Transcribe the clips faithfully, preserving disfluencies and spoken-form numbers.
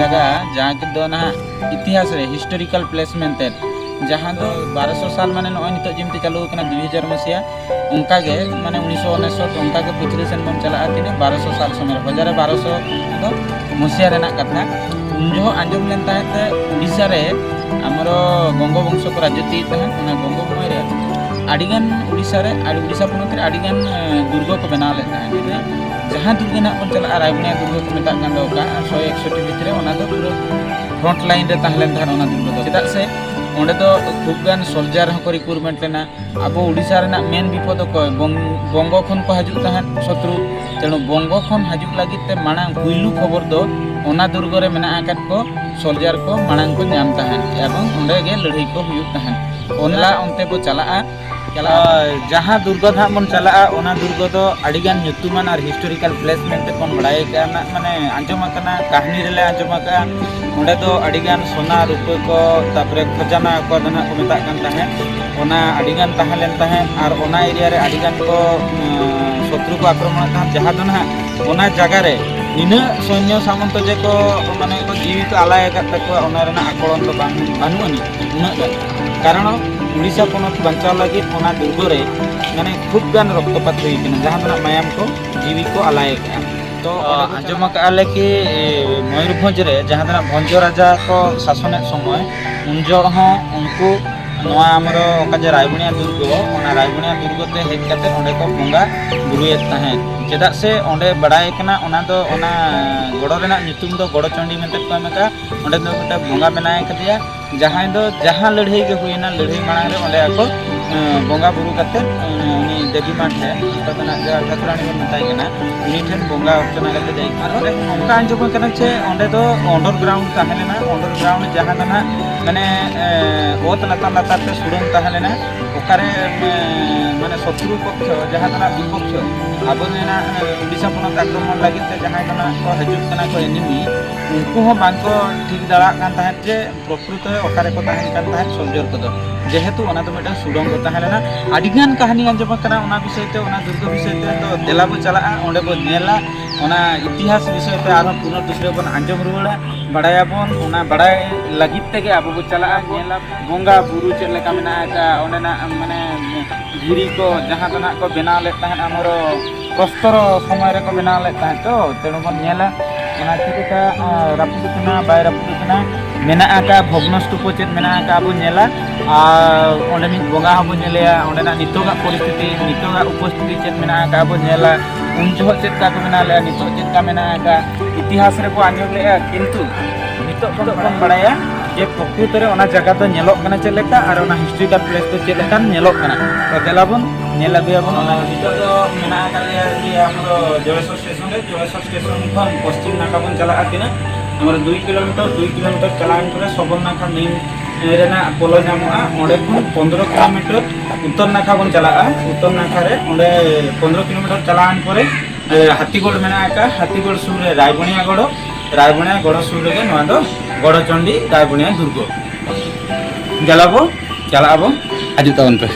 ᱡᱟᱭᱜᱟ ᱡᱟᱦᱟᱸ ᱫᱚ ᱱᱟᱦᱟᱜ ᱤᱛᱤᱦᱟᱥ ᱨᱮ ᱦᱤᱥᱴᱳᱨᱤᱠᱟᱞ ᱯᱞᱮᱥ ᱢᱮᱱᱛᱮ, ᱡᱟᱦᱟᱸ ᱫᱚ ᱵᱟᱨᱚᱥᱚ ᱥᱟᱞ, ᱢᱟᱱᱮ ᱱᱚᱜᱼᱚᱭ ᱱᱤᱛᱚᱜ ᱡᱮᱢᱛᱤ ᱪᱟᱹᱞᱩ ᱟᱠᱟᱱᱟ ᱫᱩᱭ ᱦᱟᱡᱟᱨ ᱢᱟᱥᱤᱭᱟ, ᱚᱱᱠᱟ ᱜᱮ ᱢᱟᱱᱮ ᱩᱱᱤᱥᱥᱚ ᱩᱱᱤᱥᱥᱚ ᱚᱱᱠᱟ ᱜᱮ ᱯᱤᱪᱷᱞᱟᱹ ᱥᱮᱱ ᱵᱚᱱ ᱪᱟᱞᱟᱜᱼᱟ, ᱛᱤᱱᱟᱹᱜ ᱵᱟᱨᱚᱥᱚ ᱥᱟᱞ ᱥᱚᱢᱚᱭ ᱨᱮ, ᱦᱚᱡᱟᱨᱮ ᱵᱟᱨᱚᱥᱚ ᱫᱚ ᱢᱟᱥᱤᱭᱟ ᱨᱮᱱᱟᱜ ᱠᱟᱛᱷᱟ᱾ ᱩᱱ ᱡᱚᱦᱚᱜ ᱟᱸᱡᱚᱢ ᱞᱮᱱ ᱛᱟᱦᱮᱸᱫ ᱛᱮ ᱩᱲᱤᱥᱥᱟ ᱨᱮ ᱟᱢᱨᱚ ᱜᱚᱝᱜᱚ ᱵᱚᱝᱥᱚ ᱠᱚ ᱨᱟᱡᱽᱱᱤᱛᱤᱭᱮᱫ ᱛᱟᱦᱮᱸᱫ, ᱚᱱᱟ ᱜᱚᱝᱜᱚ ᱥᱚᱢᱚᱭ ᱨᱮ ᱟᱹᱰᱤᱜᱟᱱ ᱩᱲᱤᱥᱥᱟ ᱨᱮ, ᱟᱹᱰᱤ ᱩᱲᱤᱥᱥᱟ ᱯᱚᱱᱚᱛ ᱨᱮ ᱟᱹᱰᱤᱜᱟᱱ ᱫᱩᱨᱜᱚ ᱠᱚ ᱵᱮᱱᱟᱣ ᱞᱮᱫ ᱛᱟᱦᱮᱸᱫ᱾ ᱡᱟᱦᱟᱸ ᱫᱩᱨᱜᱚ ᱱᱟᱦᱟᱜ ᱵᱚᱱ ᱪᱟᱞᱟᱜᱼᱟ, ᱨᱟᱭᱵᱚᱱᱤᱭᱟ ᱫᱩᱨᱜᱚ ᱠᱚ ᱢᱮᱛᱟᱜ ᱠᱟᱱ ᱫᱚ, ᱚᱠᱟ ᱥᱚᱭ ᱮᱠᱥᱚᱴᱤ ᱵᱷᱤᱛᱨᱤ ᱨᱮ, ᱚᱱᱟ ᱫᱚ ᱯᱩᱨᱟᱹ ᱯᱷᱨᱚᱱᱴ ᱞᱟᱭᱤᱱ ᱨᱮ ᱛᱟᱦᱮᱸ ᱞᱮᱱ ᱛᱟᱦᱮᱸᱫ ᱚᱱᱟ ᱫᱩᱨᱜᱚ ᱫᱚ᱾ ᱪᱮᱫᱟᱜ ᱥᱮ ᱚᱸᱰᱮ ᱫᱚ ᱠᱷᱩᱵ ᱜᱟᱱ ᱥᱚᱞᱡᱟᱨ ᱦᱚᱸᱠᱚ ᱨᱤᱠᱨᱩᱴᱢᱮᱱᱴ ᱞᱮᱱᱟ᱾ ᱟᱵᱚ ᱩᱲᱤᱥᱥᱟ ᱨᱮᱱᱟᱜ ᱢᱮᱱ ᱵᱤᱯᱚᱫ ᱚᱠᱚᱭ? ᱵᱚᱝ-, ᱵᱚᱝᱜᱚ ᱠᱷᱚᱱ ᱠᱚ ᱦᱤᱡᱩᱜ ᱛᱟᱦᱮᱸᱫ ᱥᱚᱛᱨᱩ᱾ ᱛᱮᱬᱩ ᱵᱚᱝᱜᱚ ᱠᱷᱚᱱ ᱦᱤᱡᱩᱜ ᱞᱟᱹᱜᱤᱫ ᱛᱮ ᱢᱟᱲᱟᱝ ᱯᱩᱭᱞᱩ ᱠᱷᱚᱵᱚᱨ ᱫᱚ ᱚᱱᱟ ᱫᱩᱨᱜᱚ ᱨᱮ ᱢᱮᱱᱟᱜ ᱟᱠᱟᱫ ᱠᱚ ᱥᱚᱞᱡᱟᱨ ᱠᱚ ᱢᱟᱲᱟᱝ ᱠᱚ ᱧᱟᱢ ᱛᱟᱦᱮᱸᱫ, ᱮᱵᱚᱝ ᱚᱸᱰᱮ ᱜᱮ ᱞᱟᱹᱲᱦᱟᱹᱭ ᱠᱚ ᱦᱩᱭᱩᱜ ᱛᱟᱦᱮᱸᱫ᱾ ᱚᱱᱟ ᱚᱱᱛᱮ ᱠᱚ ᱪᱟᱞᱟᱜᱼᱟ, ᱪᱟᱞᱟᱜᱼᱟ᱾ ᱡᱟᱦᱟᱸ ᱫᱩᱨᱜᱚ ᱫᱚ ᱦᱟᱸᱜ ᱵᱚᱱ ᱪᱟᱞᱟᱜᱼᱟ, ᱚᱱᱟ ᱫᱩᱨᱜᱚ ᱫᱚ ᱟᱹᱰᱤᱜᱟᱱ ᱧᱩᱛᱩᱢᱟᱱ ᱟᱨ ᱦᱤᱥᱴᱳᱨᱤᱠᱟᱞ ᱯᱞᱮᱥ ᱢᱮᱱᱛᱮ ᱵᱚᱱ ᱵᱟᱲᱟᱭ ᱠᱟᱜᱼᱟ, ᱢᱟᱱᱮ ᱟᱸᱡᱚᱢ ᱟᱠᱟᱱᱟ, ᱠᱟᱹᱦᱱᱤ ᱨᱮᱞᱮ ᱟᱸᱡᱚᱢ ᱟᱠᱟᱫᱼᱟ᱾ ᱚᱸᱰᱮ ᱫᱚ ᱟᱹᱰᱤᱜᱟᱱ ᱥᱚᱱᱟ ᱨᱩᱯᱟᱹ ᱠᱚ, ᱛᱟᱨᱯᱚᱨᱮ ᱠᱷᱚᱡᱟᱱᱟ ᱚᱠᱟ ᱫᱚ ᱱᱟᱦᱟᱜ ᱠᱚ ᱢᱮᱛᱟᱜ ᱠᱟᱱ ᱛᱟᱦᱮᱸᱫ, ᱚᱱᱟ ᱟᱹᱰᱤᱜᱟᱱ ᱛᱟᱦᱮᱸ ᱞᱮᱱ ᱛᱟᱦᱮᱸᱫ᱾ ᱟᱨ ᱚᱱᱟ ᱮᱨᱤᱭᱟ ᱨᱮ ᱟᱹᱰᱤᱜᱟᱱ ᱠᱚ, ᱩᱸ, ᱥᱚᱛᱨᱩ ᱠᱚ ᱟᱠᱨᱚᱢᱚᱱᱮᱫ ᱛᱟᱦᱮᱸᱫ, ᱡᱟᱦᱟᱸ ᱫᱚ ᱱᱟᱦᱟᱜ ᱚᱱᱟ ᱡᱟᱭᱜᱟ ᱨᱮ ᱱᱤᱱᱟᱹᱜ ᱥᱚᱭᱱᱚ ᱥᱟᱢᱚᱱᱛᱚ ᱡᱮ ᱠᱚ, ᱢᱟᱱᱮ ᱠᱚ ᱡᱤᱣᱤ ᱠᱚ ᱟᱞᱟᱭ ᱟᱠᱟᱫ ᱛᱟᱠᱚᱣᱟ, ᱚᱱᱟ ᱨᱮᱱᱟᱜ ᱟᱠᱚᱲᱚᱱ ᱫᱚ ᱵᱟᱝ, ᱵᱟᱹᱱᱩᱜ ᱟᱹᱱᱤᱡ ᱩᱱᱟᱹᱜ ᱜᱟᱱ᱾ ᱠᱟᱨᱚᱱ ᱩᱲᱤᱥᱥᱟ ᱯᱚᱱᱚᱛ ᱵᱟᱧᱪᱟᱣ ᱞᱟᱹᱜᱤᱫ ᱚᱱᱟ ᱫᱩᱨᱜᱚ ᱨᱮ ᱢᱟᱱᱮ ᱠᱷᱩᱵ ᱜᱟᱱ ᱨᱚᱠᱛᱚᱯᱟᱛ ᱦᱩᱭ ᱠᱟᱱᱟ, ᱡᱟᱦᱟᱸ ᱫᱚ ᱱᱟᱜ ᱢᱟᱭᱟᱢ ᱠᱚ, ᱡᱤᱣᱤ ᱠᱚ ᱟᱞᱟᱭ ᱟᱠᱟᱫᱼᱟ᱾ ᱛᱚ ᱚᱸᱰᱮ ᱠᱚ ᱟᱸᱡᱚᱢ ᱟᱠᱟᱫᱼᱟ ᱞᱮ ᱠᱤ, ᱮ, ᱢᱚᱭᱩᱨᱵᱷᱚᱸᱡᱽ ᱨᱮ ᱡᱟᱦᱟᱸ ᱫᱚ ᱱᱟᱜ ᱵᱷᱚᱸᱡᱽ ᱨᱟᱡᱟ ᱠᱚ ᱥᱟᱥᱚᱱᱮᱫ ᱥᱚᱢᱚᱭ, ᱩᱱ ᱡᱚᱦᱚᱜ ᱦᱚᱸ ᱩᱱᱠᱩ ᱱᱚᱣᱟ ᱟᱢᱨᱚ ᱚᱠᱟ ᱡᱮ ᱨᱟᱭᱵᱩᱱᱤᱭᱟ ᱫᱩᱨᱜᱚ, ᱚᱱᱟ ᱨᱟᱭᱵᱩᱱᱤᱭᱟ ᱫᱩᱨᱜᱚ ᱛᱮ ᱦᱮᱡ ᱠᱟᱛᱮ ᱚᱸᱰᱮ ᱠᱚ ᱵᱚᱸᱜᱟ ᱵᱩᱨᱩᱭᱮᱫ ᱛᱟᱦᱮᱸᱫ᱾ ᱪᱮᱫᱟᱜ ᱥᱮ ᱚᱸᱰᱮ ᱵᱟᱲᱟᱭ ᱠᱟᱱᱟ, ᱚᱱᱟ ᱫᱚ, ᱚᱱᱟ ᱜᱚᱲᱚ ᱨᱮᱱᱟᱜ ᱧᱩᱛᱩᱢ ᱫᱚ ᱜᱚᱲᱚ ᱪᱚᱱᱰᱤ ᱢᱮᱱᱛᱮ ᱠᱚ ᱮᱢ ᱟᱠᱟᱫᱼᱟ᱾ ᱚᱸᱰᱮ ᱫᱚ ᱢᱤᱫᱴᱟᱝ ᱵᱚᱸᱜᱟ ᱵᱮᱱᱟᱣ ᱠᱟᱫᱮᱭᱟ, ᱡᱟᱦᱟᱸᱭ ᱫᱚ ᱡᱟᱦᱟᱸ ᱞᱟᱹᱲᱦᱟᱹᱭ ᱜᱮ ᱦᱩᱭᱮᱱᱟ, ᱞᱟᱹᱲᱦᱟᱹᱭ ᱢᱟᱲᱟᱝ ᱨᱮ ᱚᱸᱰᱮ ᱟᱠᱚ, ᱮᱸ, ᱵᱚᱸᱜᱟ ᱵᱩᱨᱩ ᱠᱟᱛᱮ, ᱮᱸ, ᱩᱱᱤ ᱫᱮᱵᱤ ᱢᱟ ᱴᱷᱮᱱ, ᱚᱱᱠᱟ ᱫᱚ ᱱᱟᱜ ᱡᱟᱦᱟᱸ ᱴᱷᱟᱹᱠᱨᱟᱹᱱᱤ ᱵᱚᱱ ᱢᱮᱛᱟᱭ ᱠᱟᱱᱟ, ᱩᱱᱤ ᱴᱷᱮᱱ ᱵᱚᱸᱜᱟ ᱚᱨᱪᱚᱱᱟ ᱠᱟᱛᱮ ᱡᱟᱭᱜᱟ᱾ ᱟᱨ ᱚᱸᱰᱮ ᱚᱱᱠᱟ ᱟᱸᱡᱚᱢ ᱟᱠᱟᱱᱟ ᱡᱮ ᱚᱸᱰᱮ ᱫᱚ ᱟᱱᱰᱟᱨᱜᱨᱟᱣᱩᱱᱰ ᱛᱟᱦᱮᱸ ᱞᱮᱱᱟ, ᱟᱱᱰᱟᱨᱜᱨᱟᱣᱩᱱᱰ ᱡᱟᱦᱟᱸ ᱫᱚ ᱱᱟᱜ ᱢᱟᱱᱮ, ᱮᱸ, ᱚᱛ ᱞᱟᱛᱟᱨ ᱞᱟᱛᱟᱨ ᱛᱮ ᱥᱩᱲᱟᱹᱝ ᱛᱟᱦᱮᱸ ᱞᱮᱱᱟ, ᱚᱠᱟᱨᱮ, ᱮᱸ, ᱢᱟᱱᱮ ᱥᱚᱛᱨᱩ ᱯᱚᱠᱠᱷᱚ, ᱡᱟᱦᱟᱸ ᱫᱚ ᱱᱟᱜ ᱵᱤᱯᱚᱠᱠᱷᱚ, ᱟᱵᱚ ᱫᱚ ᱱᱟᱜ, ᱮᱸ, ᱩᱰᱤᱥᱟ ᱯᱚᱱᱚᱛ ᱟᱠᱨᱚᱢᱚᱱ ᱞᱟᱹᱜᱤᱫ ᱛᱮ ᱡᱟᱦᱟᱸᱭ ᱫᱚ ᱱᱟᱜ ᱠᱚ ᱦᱤᱡᱩᱜ ᱠᱟᱱᱟ ᱠᱚ ᱮᱱᱤᱢᱤ, ᱩᱱᱠᱩ ᱦᱚᱸ ᱵᱟᱝ ᱠᱚ ᱴᱷᱤᱠ ᱫᱟᱲᱮᱭᱟᱜ ᱠᱟᱱ ᱛᱟᱦᱮᱸᱫ ᱡᱮ ᱯᱨᱚᱠᱨᱤᱛᱚ ᱨᱮ ᱚᱠᱟ ᱨᱮᱠᱚ ᱛᱟᱦᱮᱱ ᱠᱟᱱ ᱛᱟᱦᱮᱸᱫ ᱥᱚᱞᱡᱚᱨ ᱠᱚᱫᱚ, ᱡᱮᱦᱮᱛᱩ ᱚᱱᱟ ᱫᱚ ᱢᱤᱫᱴᱟᱝ ᱥᱩᱲᱚᱝᱜᱚ ᱛᱟᱦᱮᱸ ᱞᱮᱱᱟ᱾ ᱟᱹᱰᱤᱜᱟᱱ ᱠᱟᱹᱦᱱᱤ ᱟᱸᱡᱚᱢ ᱟᱠᱟᱱᱟ ᱚᱱᱟ ᱵᱤᱥᱚᱭ ᱛᱮ, ᱚᱱᱟ ᱫᱩᱨᱜᱚ ᱵᱤᱥᱚᱭ ᱛᱮ᱾ ᱛᱚ ᱫᱮᱞᱟ ᱵᱚ ᱪᱟᱞᱟᱜᱼᱟ, ᱚᱸᱰᱮ ᱵᱚ ᱧᱮᱞᱟ, ᱚᱱᱟ ᱤᱛᱤᱦᱟᱥ ᱵᱤᱥᱚᱭ ᱛᱮ ᱟᱨᱦᱚᱸ ᱯᱩᱱᱚᱨ ᱫᱩᱥᱨᱟᱹ ᱵᱚᱱ ᱟᱸᱡᱚᱢ ᱨᱩᱣᱟᱹᱲᱟ, ᱵᱟᱲᱟᱭᱟᱵᱚᱱ᱾ ᱚᱱᱟ ᱵᱟᱲᱟᱭ ᱞᱟᱹᱜᱤᱫ ᱛᱮᱜᱮ ᱟᱵᱚ ᱵᱚ ᱪᱟᱞᱟᱜᱼᱟ, ᱧᱮᱞᱟ ᱵᱚᱸᱜᱟ ᱵᱩᱨᱩ ᱪᱮᱫ ᱞᱮᱠᱟ ᱢᱮᱱᱟᱜ ᱟᱠᱟᱫᱼᱟ, ᱚᱸᱰᱮᱱᱟᱜ ᱢᱟᱱᱮ ᱫᱷᱤᱨᱤ ᱠᱚ ᱡᱟᱦᱟᱸ ᱫᱚ ᱱᱟᱜ ᱠᱚ ᱵᱮᱱᱟᱣ ᱞᱮᱫ ᱛᱟᱦᱮᱸᱫ ᱟᱢᱨᱚ ᱯᱨᱚᱥᱛᱚᱨᱚ ᱥᱚᱢᱚᱭ ᱨᱮᱠᱚ ᱵᱮᱱᱟᱣ ᱞᱮᱫ ᱛᱟᱦᱮᱸᱫ᱾ ᱛᱚ ᱛᱮᱬᱩ ᱵᱚᱱ ᱧᱮᱞᱟ ᱚᱱᱟ ᱪᱮᱫ ᱞᱮᱠᱟ ᱨᱟᱹᱯᱩᱫ ᱟᱠᱟᱱᱟ, ᱵᱟᱭ ᱨᱟᱹᱯᱩᱫ ᱟᱠᱟᱱᱟ, ᱢᱮᱱᱟᱜ ᱟᱠᱟᱫ ᱵᱷᱚᱜᱽᱱᱚ ᱥᱛᱩᱯᱚ ᱪᱮᱫ ᱢᱮᱱᱟᱜ ᱟᱠᱟᱫ ᱵᱚᱱ ᱧᱮᱞᱟ᱾ ᱟᱨ ᱚᱸᱰᱮᱱᱤᱡ ᱵᱚᱸᱜᱟ ᱦᱚᱸᱵᱚᱱ ᱧᱮᱞᱮᱭᱟ, ᱚᱸᱰᱮᱱᱟᱜ ᱱᱤᱛᱚᱜᱟᱜ ᱯᱚᱨᱤᱥᱛᱷᱤᱛᱤ, ᱱᱤᱛᱚᱜᱟᱜ ᱩᱯᱚᱥᱛᱷᱤᱛᱤ ᱪᱮᱫ ᱢᱮᱱᱟᱜ ᱟᱠᱟᱫ ᱵᱚᱱ ᱧᱮᱞᱟ, ᱩᱱ ᱡᱚᱦᱚᱜ ᱪᱮᱫ ᱞᱮᱠᱟ ᱠᱚ ᱵᱮᱱᱟᱣ ᱞᱮᱫᱼᱟ, ᱱᱤᱛᱚᱜ ᱪᱮᱫ ᱞᱮᱠᱟ ᱢᱮᱱᱟᱜ ᱟᱠᱟᱫ, ᱤᱛᱤᱦᱟᱥ ᱨᱮᱠᱚ ᱟᱸᱡᱚᱢ ᱞᱮᱫᱼᱟ, ᱠᱤᱱᱛᱩ ᱱᱤᱛᱚᱜ ᱫᱚ ᱵᱚᱱ ᱵᱟᱲᱟᱭᱟ ᱡᱮ ᱯᱨᱚᱠᱨᱤᱛᱚ ᱨᱮ ᱚᱱᱟ ᱡᱟᱭᱜᱟ ᱫᱚ ᱧᱮᱞᱚᱜ ᱠᱟᱱᱟ ᱪᱮᱫ ᱞᱮᱠᱟ ᱟᱨ ᱚᱱᱟ ᱦᱤᱥᱴᱳᱨᱤᱠᱟᱞ ᱯᱞᱮᱥ ᱫᱚ ᱪᱮᱫ ᱞᱮᱠᱟᱱ ᱧᱮᱞᱚᱜ ᱠᱟᱱᱟ᱾ ᱛᱚ ᱫᱮᱞᱟ ᱵᱚᱱ ᱧᱮᱞ ᱟᱹᱜᱩᱭᱟᱵᱚᱱ ᱚᱱᱟ᱾ ᱱᱤᱛᱚᱜ ᱫᱚ ᱢᱮᱱᱟᱜ ᱟᱠᱟᱫ ᱞᱮᱭᱟ ᱡᱮ ᱟᱵᱚ ᱫᱚ ᱡᱚᱲᱮᱥᱚᱨ ᱥᱴᱮᱥᱚᱱ ᱨᱮ, ᱡᱚᱲᱮᱥᱚᱨ ᱥᱴᱮᱥᱚᱱ ᱠᱷᱚᱱ ᱯᱚᱥᱪᱤᱢ ᱱᱟᱠᱷᱟ ᱵᱚᱱ ᱪᱟᱞᱟᱜᱼᱟ ᱛᱤᱱᱟᱹᱜ, ᱟᱵᱟᱨ ᱫᱩᱭ ᱠᱤᱞᱳᱢᱤᱴᱟᱨ, ᱫᱩᱭ ᱠᱤᱞᱳᱢᱤᱴᱟᱨ ᱪᱟᱞᱟᱣᱮᱱ ᱯᱚᱨᱮ ᱥᱚᱵᱚᱨᱱᱟᱠᱷᱟ ᱱᱟᱹᱭ ᱨᱮᱱᱟᱜ ᱯᱚᱞᱚ ᱧᱟᱢᱚᱜᱼᱟ᱾ ᱚᱸᱰᱮ ᱠᱷᱚᱱ ᱯᱚᱱᱫᱽᱨᱚ ᱠᱤᱞᱳᱢᱤᱴᱟᱨ ᱩᱛᱛᱚᱨ ᱱᱟᱠᱷᱟ ᱵᱚᱱ ᱪᱟᱞᱟᱜᱼᱟ᱾ ᱩᱛᱛᱚᱨ ᱱᱟᱠᱷᱟ ᱨᱮ ᱚᱸᱰᱮ ᱯᱚᱱᱫᱽᱨᱚ ᱠᱤᱞᱳᱢᱤᱴᱟᱨ ᱪᱟᱞᱟᱣᱮᱱ ᱯᱚᱨᱮ ᱮ, ᱦᱟᱹᱛᱤᱜᱚᱲ ᱢᱮᱱᱟᱜ ᱟᱠᱟᱫᱼᱟ᱾ ᱦᱟᱹᱛᱤᱜᱚᱲ ᱥᱩᱨ ᱨᱮ ᱨᱟᱭᱵᱚᱱᱤᱭᱟ ᱜᱚᱲᱚ, ᱨᱟᱭᱵᱚᱱᱤᱭᱟ ᱜᱚᱲᱚ ᱥᱩᱨ ᱨᱮᱜᱮ ᱱᱚᱣᱟ ᱫᱚ ᱜᱚᱲᱚᱪᱚᱱᱰᱤ ᱨᱟᱭᱵᱚᱱᱤᱭᱟ ᱫᱩᱨᱜᱚ᱾ ᱪᱟᱞᱟᱵᱚ, ᱪᱟᱞᱟᱜ ᱟᱵᱚ, ᱦᱤᱡᱩᱜ ᱛᱟᱵᱚᱱ ᱯᱮ᱾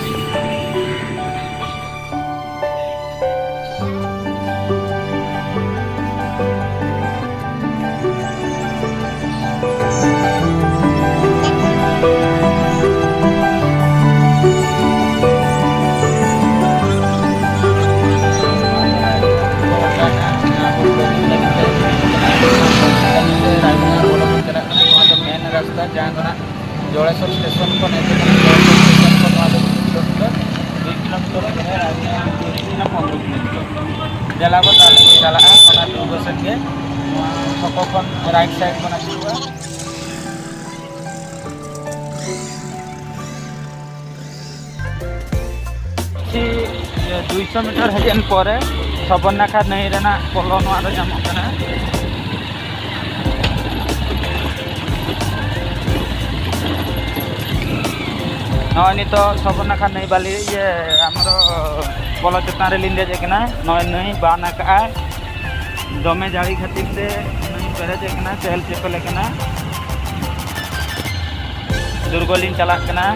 ᱨᱟᱥᱛᱟ ᱡᱟᱦᱟᱸ ᱫᱚ ᱱᱟᱜ ᱡᱚᱲᱮᱥᱚᱨ ᱥᱴᱮᱥᱚᱱ ᱠᱷᱚᱱ ᱮᱛᱚᱦᱚᱵ ᱠᱟᱛᱮ ᱡᱚᱲᱮᱥᱚᱨ ᱥᱴᱮᱥᱚᱱ ᱠᱷᱚᱱ ᱱᱚᱣᱟ ᱫᱚ ᱫᱩᱭ ᱠᱤᱞᱳᱢᱤᱴᱟᱨ, ᱫᱩᱭ ᱠᱤᱞᱳᱢᱤᱴᱟᱨ ᱨᱮ ᱢᱮᱱᱟᱜᱼᱟ, ᱯᱚᱱᱨᱚ ᱠᱤᱞᱳᱢᱤᱴᱟᱨ᱾ ᱫᱮᱞᱟ ᱵᱚ ᱛᱟᱦᱞᱮ ᱵᱚ ᱪᱟᱞᱟᱜᱼᱟ ᱚᱱᱟ ᱫᱩᱨᱜᱚ ᱥᱮᱫ ᱜᱮ᱾ ᱱᱚᱣᱟ ᱪᱷᱚᱠᱚ ᱠᱷᱚᱱ ᱨᱟᱭᱤᱴ ᱥᱟᱭᱤᱰ ᱵᱚᱱ ᱟᱹᱪᱩᱨᱚᱜᱼᱟ᱾ ᱠᱤᱪᱷᱤ, ᱤᱭᱟᱹ, ᱫᱩᱭᱥᱚ ᱢᱤᱴᱟᱨ ᱦᱮᱡ ᱮᱱ ᱯᱚᱨᱮ ᱥᱚᱵᱚᱨᱱᱟᱠᱷᱟ ᱱᱟᱹᱭ ᱨᱮᱱᱟᱜ ᱯᱚᱞᱚ ᱱᱚᱣᱟ ᱫᱚ ᱧᱟᱢᱚᱜ ᱠᱟᱱᱟ᱾ ᱱᱚᱜᱼᱚᱭ ᱱᱤᱛᱚᱜ ᱥᱚᱵᱚᱨᱱᱟᱠᱷᱟ ᱱᱟᱹᱭ ᱵᱟᱹᱞᱤ, ᱤᱭᱟᱹ, ᱟᱢᱨᱚ ᱯᱚᱞᱚ ᱪᱮᱛᱟᱱ ᱨᱮᱞᱤᱧ ᱫᱮᱡ ᱟᱠᱟᱱᱟ᱾ ᱱᱚᱜᱼᱚᱭ ᱱᱟᱹᱭ ᱵᱟᱱ ᱟᱠᱟᱜᱼᱟᱭ᱾ ᱫᱚᱢᱮ ᱡᱟᱹᱲᱤ ᱠᱷᱟᱹᱛᱤᱨ ᱛᱮ ᱱᱟᱹᱭ ᱯᱮᱨᱮᱡ ᱟᱠᱟᱱᱟ, ᱪᱮᱦᱮᱞ ᱪᱮᱯᱮᱞ ᱟᱠᱟᱱᱟ᱾ ᱫᱩᱨᱜᱚ ᱞᱤᱧ ᱪᱟᱞᱟᱜ ᱠᱟᱱᱟ᱾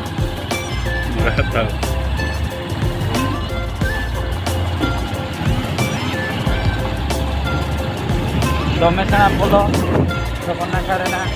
ᱫᱚᱢᱮ ᱥᱮᱬᱟ ᱯᱚᱞᱚ ᱡᱚᱜᱚᱱᱱᱟᱛᱷ ᱨᱮᱱᱟᱜ᱾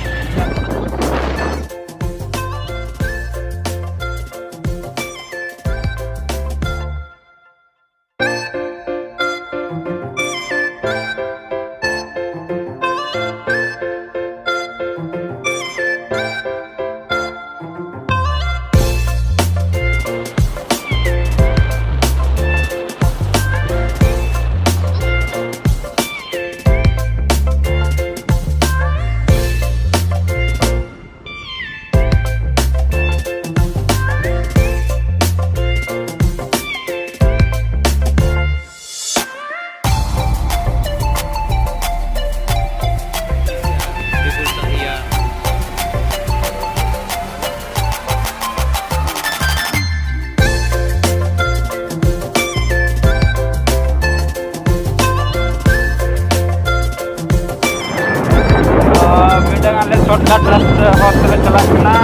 ᱢᱤᱫᱴᱟᱝ ᱟᱞᱮ shortcut ᱨᱟᱥᱛᱟ ᱦᱚᱨ ᱛᱮᱞᱮ ᱪᱟᱞᱟᱜ ᱠᱟᱱᱟ,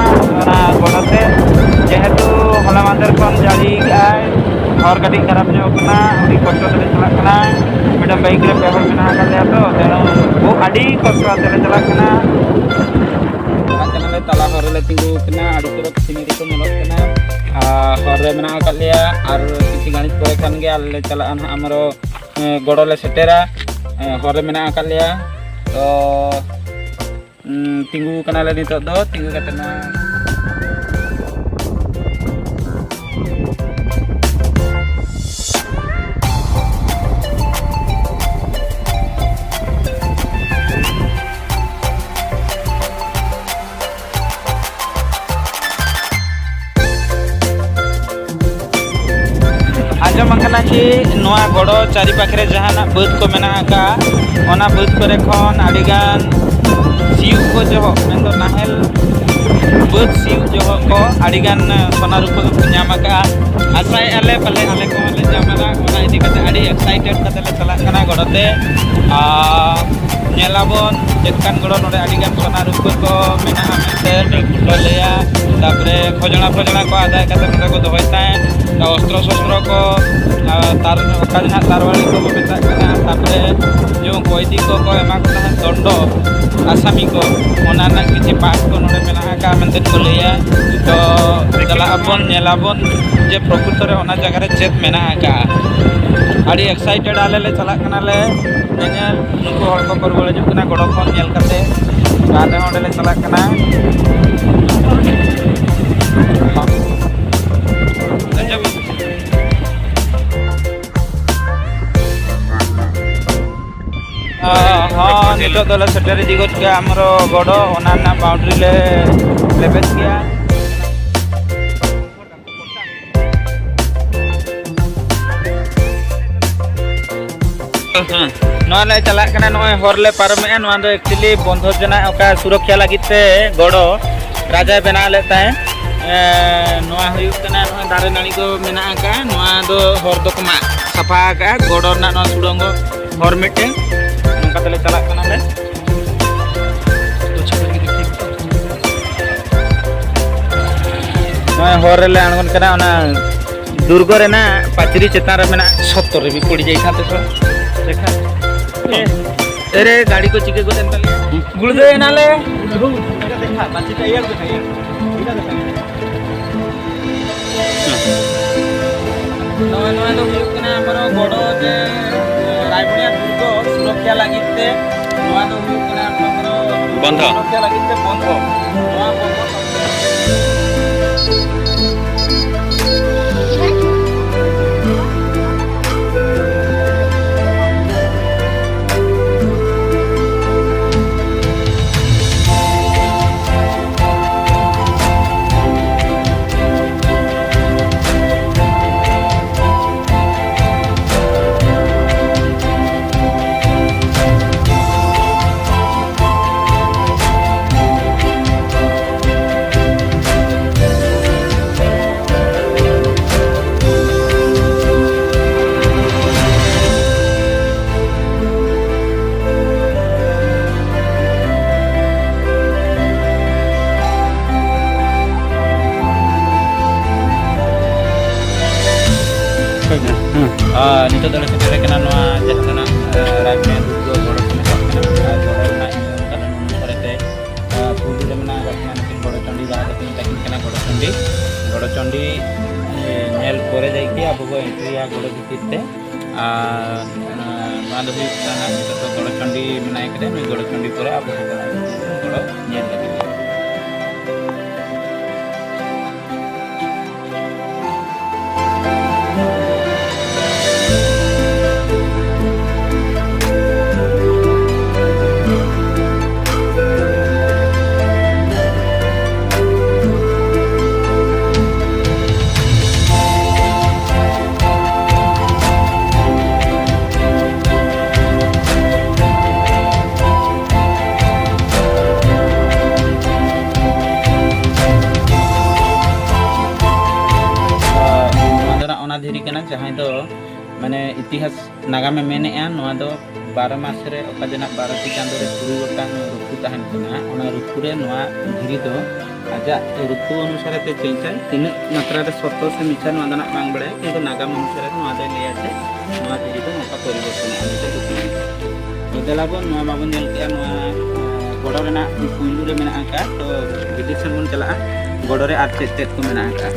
ᱚᱱᱟ ᱜᱚᱰᱟ ᱛᱮ᱾ ᱡᱮᱦᱮᱛᱩ ᱦᱚᱞᱟ ᱢᱟᱦᱫᱮᱨ ᱠᱷᱚᱱ ᱡᱟᱹᱲᱤ ᱠᱟᱜᱼᱟᱭ, ᱦᱚᱨ ᱠᱟᱹᱴᱤᱡ ᱠᱷᱟᱨᱟᱯ ᱧᱚᱜ ᱠᱟᱱᱟ, ᱟᱹᱰᱤ ᱠᱚᱥᱴᱚ ᱛᱮᱞᱮ ᱪᱟᱞᱟᱜ ᱠᱟᱱᱟ᱾ ᱢᱤᱫᱴᱟᱝ bike ᱨᱮ ᱯᱮ ᱦᱚᱲ ᱢᱮᱱᱟᱜ ᱟᱠᱟᱫ ᱞᱮᱭᱟ ᱛᱚ, ᱛᱮᱱᱚ ᱟᱹᱰᱤ ᱠᱚᱥᱴᱚ ᱛᱮᱞᱮ ᱪᱟᱞᱟᱜ ᱠᱟᱱᱟ᱾ ᱪᱟᱞᱟᱜ ᱠᱟᱱᱟᱞᱮ, ᱛᱟᱞᱟ ᱦᱚᱨ ᱨᱮᱞᱮ ᱛᱤᱸᱜᱩ ᱟᱠᱟᱱᱟ, ᱟᱹᱰᱤ ᱪᱚᱨᱚᱠ scenery ᱠᱚ ᱧᱮᱞᱚᱜ ᱠᱟᱱᱟ᱾ ᱟᱨ ᱦᱚᱨ ᱨᱮ ᱢᱮᱱᱟᱜ ᱟᱠᱟᱫ ᱞᱮᱭᱟ, ᱟᱨ ᱠᱤᱪᱷᱩ ᱜᱷᱟᱹᱲᱤᱡ ᱯᱚᱨᱮ ᱠᱷᱟᱱ ᱜᱮ ᱟᱞᱮ ᱞᱮ ᱪᱟᱞᱟᱜᱼᱟ ᱱᱟᱦᱟᱜ ᱟᱢᱨᱚ ᱮ, ᱜᱚᱲᱚ ᱞᱮ ᱥᱮᱴᱮᱨᱟ᱾ ᱮ, ᱦᱚᱨ ᱨᱮ ᱢᱮᱱᱟᱜ ᱟᱠᱟᱫ ᱞᱮᱭᱟ᱾ ᱛᱚ, ᱩᱸ, ᱛᱤᱸᱜᱩ ᱠᱟᱱᱟᱞᱮ ᱱᱤᱛᱚᱜ ᱫᱚ, ᱛᱤᱸᱜᱩ ᱠᱟᱛᱮ ᱱᱚᱣᱟ ᱟᱸᱡᱚᱢ ᱟᱠᱟᱱᱟ ᱡᱮ ᱱᱚᱣᱟ ᱜᱚᱲᱚ ᱪᱟᱨᱤᱯᱟᱠᱷ ᱨᱮ ᱡᱟᱦᱟᱱᱟᱜ ᱵᱟᱹᱫᱽ ᱠᱚ ᱢᱮᱱᱟᱜ ᱟᱠᱟᱫᱼᱟ, ᱚᱱᱟ ᱵᱟᱹᱫᱽ ᱠᱚᱨᱮ ᱠᱷᱚᱱ ᱟᱹᱰᱤᱜᱟᱱ ᱥᱤᱭᱳᱜ ᱠᱚ ᱡᱚᱦᱚᱜ, ᱢᱮᱱᱫᱚ ᱱᱟᱦᱮᱞ ᱵᱟᱹᱫᱽ ᱥᱤᱭᱳᱜ ᱡᱚᱦᱚᱜ ᱠᱚ ᱟᱹᱰᱤᱜᱟᱱ ᱥᱚᱱᱟ ᱨᱩᱯᱟᱹ ᱠᱚ ᱧᱟᱢ ᱟᱠᱟᱫᱼᱟ᱾ ᱟᱥᱟᱭᱮᱫᱼᱟ ᱞᱮ ᱯᱟᱞᱮ ᱟᱞᱮ ᱠᱚᱦᱚᱸ ᱞᱮ ᱧᱟᱢᱟ, ᱚᱱᱟ ᱤᱫᱤ ᱠᱟᱛᱮ ᱟᱹᱰᱤ excited ᱠᱟᱛᱮ ᱞᱮ ᱪᱟᱞᱟᱜ ᱠᱟᱱᱟ ᱜᱚᱲᱚ ᱛᱮ᱾ ᱟᱨ ᱧᱮᱞᱟᱵᱚᱱ ᱪᱮᱫ ᱞᱮᱠᱟᱱ ᱜᱚᱲᱚ ᱱᱚᱰᱮ ᱟᱹᱰᱤ ᱜᱟᱱ ᱥᱚᱱᱟ ᱨᱩᱯᱟᱹ ᱠᱚ ᱢᱮᱱᱟᱜᱼᱟ ᱢᱮᱱᱛᱮ ᱠᱚ ᱞᱟᱹᱭᱟ᱾ ᱛᱟᱯᱚᱨᱮ ᱠᱷᱚᱡᱽᱱᱟ ᱯᱷᱚᱡᱽᱱᱟ ᱠᱚ ᱟᱫᱟᱭ ᱠᱟᱛᱮ ᱱᱚᱰᱮ ᱠᱚ ᱫᱚᱦᱚᱭ ᱛᱟᱦᱮᱸᱫ᱾ ᱚᱥᱛᱨᱚ ᱥᱚᱥᱛᱨᱚ ᱠᱚ, ᱟᱨ ᱛᱟᱨ, ᱚᱠᱟ ᱫᱚ ᱱᱟᱦᱟᱜ ᱛᱟᱨᱣᱟᱲᱤ ᱠᱚ ᱢᱮᱛᱟᱜ ᱠᱟᱱᱟ᱾ ᱛᱟᱯᱚᱨᱮ ᱡᱮᱢᱚᱱ ᱠᱚᱭᱫᱤ ᱠᱚᱠᱚ ᱮᱢᱟ ᱠᱚ ᱛᱟᱦᱮᱸᱫ ᱫᱚᱱᱰᱚ, ᱟᱥᱟᱢᱤ ᱠᱚ, ᱚᱱᱟ ᱨᱮᱱᱟᱜ ᱠᱤᱪᱷᱩ ᱯᱟᱨᱴ ᱠᱚ ᱱᱚᱰᱮ ᱢᱮᱱᱟᱜ ᱟᱠᱟᱫᱼᱟ ᱢᱮᱱᱛᱮ ᱠᱚ ᱞᱟᱹᱭᱟ᱾ ᱛᱚ ᱪᱟᱞᱟᱜ ᱟᱵᱚᱱ, ᱧᱮᱞᱟᱵᱚᱱ ᱡᱮ ᱯᱨᱚᱠᱨᱤᱛᱚ ᱨᱮ ᱚᱱᱟ ᱡᱟᱭᱜᱟ ᱨᱮ ᱪᱮᱫ ᱢᱮᱱᱟᱜ ᱟᱠᱟᱫᱼᱟ᱾ ᱟᱹᱰᱤ ᱮᱠᱥᱟᱭᱴᱮᱰ ᱟᱞᱮ ᱞᱮ ᱪᱟᱞᱟᱜ ᱠᱟᱱᱟᱞᱮ ᱧᱮᱧᱮᱞ᱾ ᱱᱩᱠᱩ ᱦᱚᱲ ᱠᱚᱠᱚ ᱨᱩᱣᱟᱹᱲ ᱦᱤᱡᱩᱜ ᱠᱟᱱᱟ ᱜᱚᱲᱚ ᱠᱷᱚᱱ ᱧᱮᱞ ᱠᱟᱛᱮ᱾ ᱟᱞᱮ ᱦᱚᱸ ᱚᱸᱰᱮ ᱞᱮ ᱪᱟᱞᱟᱜ ᱠᱟᱱᱟ᱾ ᱦᱚᱸ, ᱱᱤᱛᱚᱜ ᱫᱚᱞᱮ ᱥᱮᱴᱮᱨ ᱤᱫᱤ ᱜᱚᱫ ᱠᱮᱜᱼᱟ ᱟᱢᱨᱚ ᱜᱚᱰᱚ, ᱚᱱᱟ ᱨᱮᱱᱟᱜ ᱵᱟᱣᱩᱱᱰᱟᱨᱤ ᱞᱮ ᱞᱮᱵᱮᱫ ᱠᱮᱜᱼᱟ᱾ ᱱᱚᱣᱟ ᱞᱮ ᱪᱟᱞᱟᱜ ᱠᱟᱱᱟ, ᱱᱚᱜᱼᱚᱭ ᱦᱚᱨ ᱞᱮ ᱯᱟᱨᱚᱢᱮᱜᱼᱟ᱾ ᱱᱚᱣᱟ ᱫᱚ actually ᱵᱚᱱᱫᱷᱚᱠ ᱡᱚᱱᱟᱜ ᱚᱠᱟ ᱥᱩᱨᱚᱠᱠᱷᱟ ᱞᱟᱹᱜᱤᱫ ᱛᱮ ᱜᱚᱲᱚ ᱨᱟᱡᱟᱭ ᱵᱮᱱᱟᱣ ᱞᱮᱫ ᱛᱟᱦᱮᱸᱫ᱾ ᱮᱸ, ᱱᱚᱣᱟ ᱦᱩᱭᱩᱜ ᱠᱟᱱᱟ, ᱱᱚᱜᱼᱚᱭ ᱫᱟᱨᱮ ᱱᱟᱹᱲᱤ ᱠᱚ ᱢᱮᱱᱟᱜ ᱟᱠᱟᱫᱼᱟ, ᱱᱚᱣᱟ ᱫᱚ ᱦᱚᱨ ᱫᱚᱠᱚ ᱢᱟᱜ ᱥᱟᱯᱷᱟ ᱟᱠᱟᱫᱼᱟ, ᱜᱚᱲᱚ ᱨᱮᱱᱟᱜ ᱱᱚᱣᱟ ᱥᱩᱲᱚᱝᱜᱚ ᱦᱚᱨ ᱢᱤᱫᱴᱮᱱ᱾ ᱱᱚᱝᱠᱟ ᱛᱮᱞᱮ ᱪᱟᱞᱟᱜ ᱠᱟᱱᱟᱞᱮ᱾ ᱱᱚᱜᱼᱚᱭ ᱦᱚᱨ ᱨᱮᱞᱮ ᱟᱬᱜᱚᱱ ᱠᱟᱱᱟ, ᱚᱱᱟ ᱫᱩᱨᱜᱚ ᱨᱮᱱᱟᱜ ᱯᱟᱹᱪᱨᱤ ᱪᱮᱛᱟᱱ ᱨᱮ ᱢᱮᱱᱟᱜ ᱥᱚᱛᱛᱚᱨ ᱨᱮ ᱯᱚᱲᱤ ᱡᱟᱭ ᱠᱷᱟᱱ ᱛᱮ ᱛᱚ ᱫᱮᱠᱷᱟ᱾ ᱮ, ᱮᱨᱮ, ᱜᱟᱹᱰᱤ ᱠᱚ ᱪᱤᱠᱟᱹ ᱜᱚᱫ ᱮᱱ ᱛᱟᱞᱮᱭᱟ᱾ ᱜᱩᱲᱫᱟᱹ ᱮᱱᱟᱞᱮ᱾ ᱫᱮᱠᱷᱟ, ᱯᱟᱹᱪᱨᱤ ᱴᱟᱭᱟᱨ ᱫᱮᱠᱷᱟ, ᱤᱭᱟᱹ᱾ ᱱᱚᱜᱼᱚᱭ ᱱᱚᱣᱟ ᱫᱚ ᱦᱩᱭᱩᱜ ᱠᱟᱱᱟ ᱟᱢᱨᱚ ᱜᱚᱰᱚ ᱡᱮ ᱨᱟᱭᱵᱩᱱᱤᱭᱟ ᱫᱩᱨᱜᱚ ᱥᱩᱨᱚᱠᱠᱷᱟ ᱞᱟᱹᱜᱤᱫ ᱛᱮ, ᱱᱚᱣᱟ ᱫᱚ ᱦᱩᱭᱩᱜ ᱠᱟᱱᱟ ᱟᱢᱨᱚ ᱵᱚᱱᱫᱷᱚ᱾ ᱥᱩᱨᱚᱠᱠᱷᱟ ᱞᱟᱹᱜᱤᱫ ᱛᱮ ᱵᱚᱱᱫᱷᱚ᱾ ᱱᱚᱣᱟ ᱵᱚᱱᱫᱷᱚ ᱱᱤᱛᱚᱜ ᱫᱚᱞᱮ ᱥᱮᱴᱮᱨ ᱟᱠᱟᱱᱟ ᱱᱚᱣᱟ ᱡᱟᱦᱟᱸ ᱨᱮᱱᱟᱜ, ᱮ, ᱨᱟᱡᱽ ᱢᱚᱦᱮᱞ ᱫᱩᱨᱜᱚ ᱜᱚᱲᱚ ᱠᱚ ᱢᱮᱛᱟᱜ ᱠᱟᱱᱟ᱾ ᱟᱨ ᱜᱚᱲᱚ ᱨᱮᱱᱟᱜ ᱤᱧ ᱧᱩᱛᱩᱢ ᱠᱟᱱᱟ, ᱱᱚᱣᱟ ᱯᱚᱨᱮᱛᱮ, ᱮ, ᱯᱩᱭᱞᱩ ᱨᱮ ᱢᱮᱱᱟᱜ ᱟᱠᱟᱫ ᱠᱤᱱᱟ ᱱᱩᱠᱤᱱ ᱜᱚᱲᱚ ᱪᱚᱸᱰᱤ, ᱡᱟᱦᱟᱸ ᱫᱚᱠᱚ ᱢᱮᱛᱟ ᱠᱤᱱ ᱠᱟᱱᱟ ᱜᱚᱲᱚ ᱪᱚᱸᱰᱤ᱾ ᱜᱚᱲᱚ ᱪᱚᱸᱰᱤ, ᱮ, ᱧᱮᱞ ᱯᱚᱨᱮ ᱡᱟᱭᱜᱮ ᱟᱵᱚ ᱵᱚ ᱮᱱᱴᱨᱤᱭᱟ ᱜᱚᱲᱚ ᱵᱷᱤᱛᱤᱨ ᱛᱮ᱾ ᱟᱨ, ᱮ, ᱱᱚᱣᱟ ᱫᱚ ᱦᱩᱭᱩᱜ ᱠᱟᱱᱟ ᱱᱤᱛᱚᱜ ᱫᱚ ᱜᱚᱲᱚ ᱪᱚᱸᱰᱤ ᱢᱮᱱᱟᱭ ᱠᱟᱫᱮᱭᱟ, ᱱᱩᱭ ᱜᱚᱲᱚ ᱪᱚᱸᱰᱤ ᱯᱚᱨᱮ ᱟᱵᱚ ᱵᱚ ᱪᱟᱞᱟᱜᱼᱟ ᱜᱚᱲᱚ ᱧᱮᱞ ᱞᱟᱹᱜᱤᱫ᱾ ᱱᱚᱣᱟ ᱫᱚ ᱱᱟᱜ ᱚᱱᱟ ᱫᱷᱤᱨᱤ ᱠᱟᱱᱟ, ᱡᱟᱦᱟᱸᱭ ᱫᱚ ᱢᱟᱱᱮ ᱤᱛᱤᱦᱟᱥ ᱱᱟᱜᱟᱢᱮ ᱢᱮᱱᱮᱜᱼᱟ, ᱱᱚᱣᱟ ᱫᱚ ᱵᱟᱨᱚ ᱢᱟᱥ ᱨᱮ ᱚᱠᱟ ᱡᱮ ᱱᱟᱜ ᱵᱟᱨᱚ ᱴᱤ ᱪᱟᱸᱫᱳ ᱨᱮ ᱛᱩᱨᱩᱭ ᱜᱚᱴᱟᱝ ᱨᱩᱛᱩ ᱛᱟᱦᱮᱱ ᱠᱟᱱᱟ, ᱚᱱᱟ ᱨᱩᱛᱩ ᱨᱮ ᱱᱚᱣᱟ ᱫᱷᱤᱨᱤ ᱫᱚ ᱟᱡᱟᱜ ᱨᱩᱛᱩ ᱚᱱᱩᱥᱟᱨᱮ ᱛᱮ ᱪᱮᱧᱡᱽ ᱟᱭ᱾ ᱛᱤᱱᱟᱹᱜ ᱢᱟᱛᱨᱟ ᱨᱮ ᱥᱚᱛᱛᱚ ᱥᱮ ᱢᱤᱪᱷᱟ, ᱱᱚᱣᱟ ᱫᱚ ᱱᱟᱜ ᱵᱟᱝ ᱵᱟᱲᱟᱭᱟ, ᱠᱤᱱᱛᱩ ᱱᱟᱜᱟᱢ ᱚᱱᱩᱥᱟᱨᱮ ᱱᱚᱣᱟ ᱫᱚᱭ ᱞᱟᱹᱭᱟ ᱡᱮ ᱱᱚᱣᱟ ᱫᱷᱤᱨᱤ ᱫᱚ ᱱᱚᱝᱠᱟ ᱯᱚᱨᱤᱵᱚᱨᱛᱚᱱᱚᱜᱼᱟ ᱢᱮᱱᱛᱮ ᱨᱩᱛᱩ ᱨᱮ᱾ ᱛᱚ ᱫᱮᱞᱟ ᱵᱚᱱ, ᱱᱚᱣᱟ ᱢᱟᱵᱚᱱ ᱧᱮᱞ ᱠᱮᱜᱼᱟ, ᱱᱚᱣᱟ, ᱮ, ᱜᱚᱲᱚ ᱨᱮᱱᱟᱜ ᱯᱩᱭᱞᱩ ᱨᱮ ᱢᱮᱱᱟᱜ ᱟᱠᱟᱫ᱾ ᱛᱚ ᱵᱷᱤᱛᱤᱨ ᱥᱮᱱ ᱵᱚᱱ ᱪᱟᱞᱟᱜᱼᱟ, ᱜᱚᱲᱚ ᱨᱮ ᱟᱨ ᱪᱮᱫ ᱪᱮᱫ ᱠᱚ ᱢᱮᱱᱟᱜ ᱟᱠᱟᱫ᱾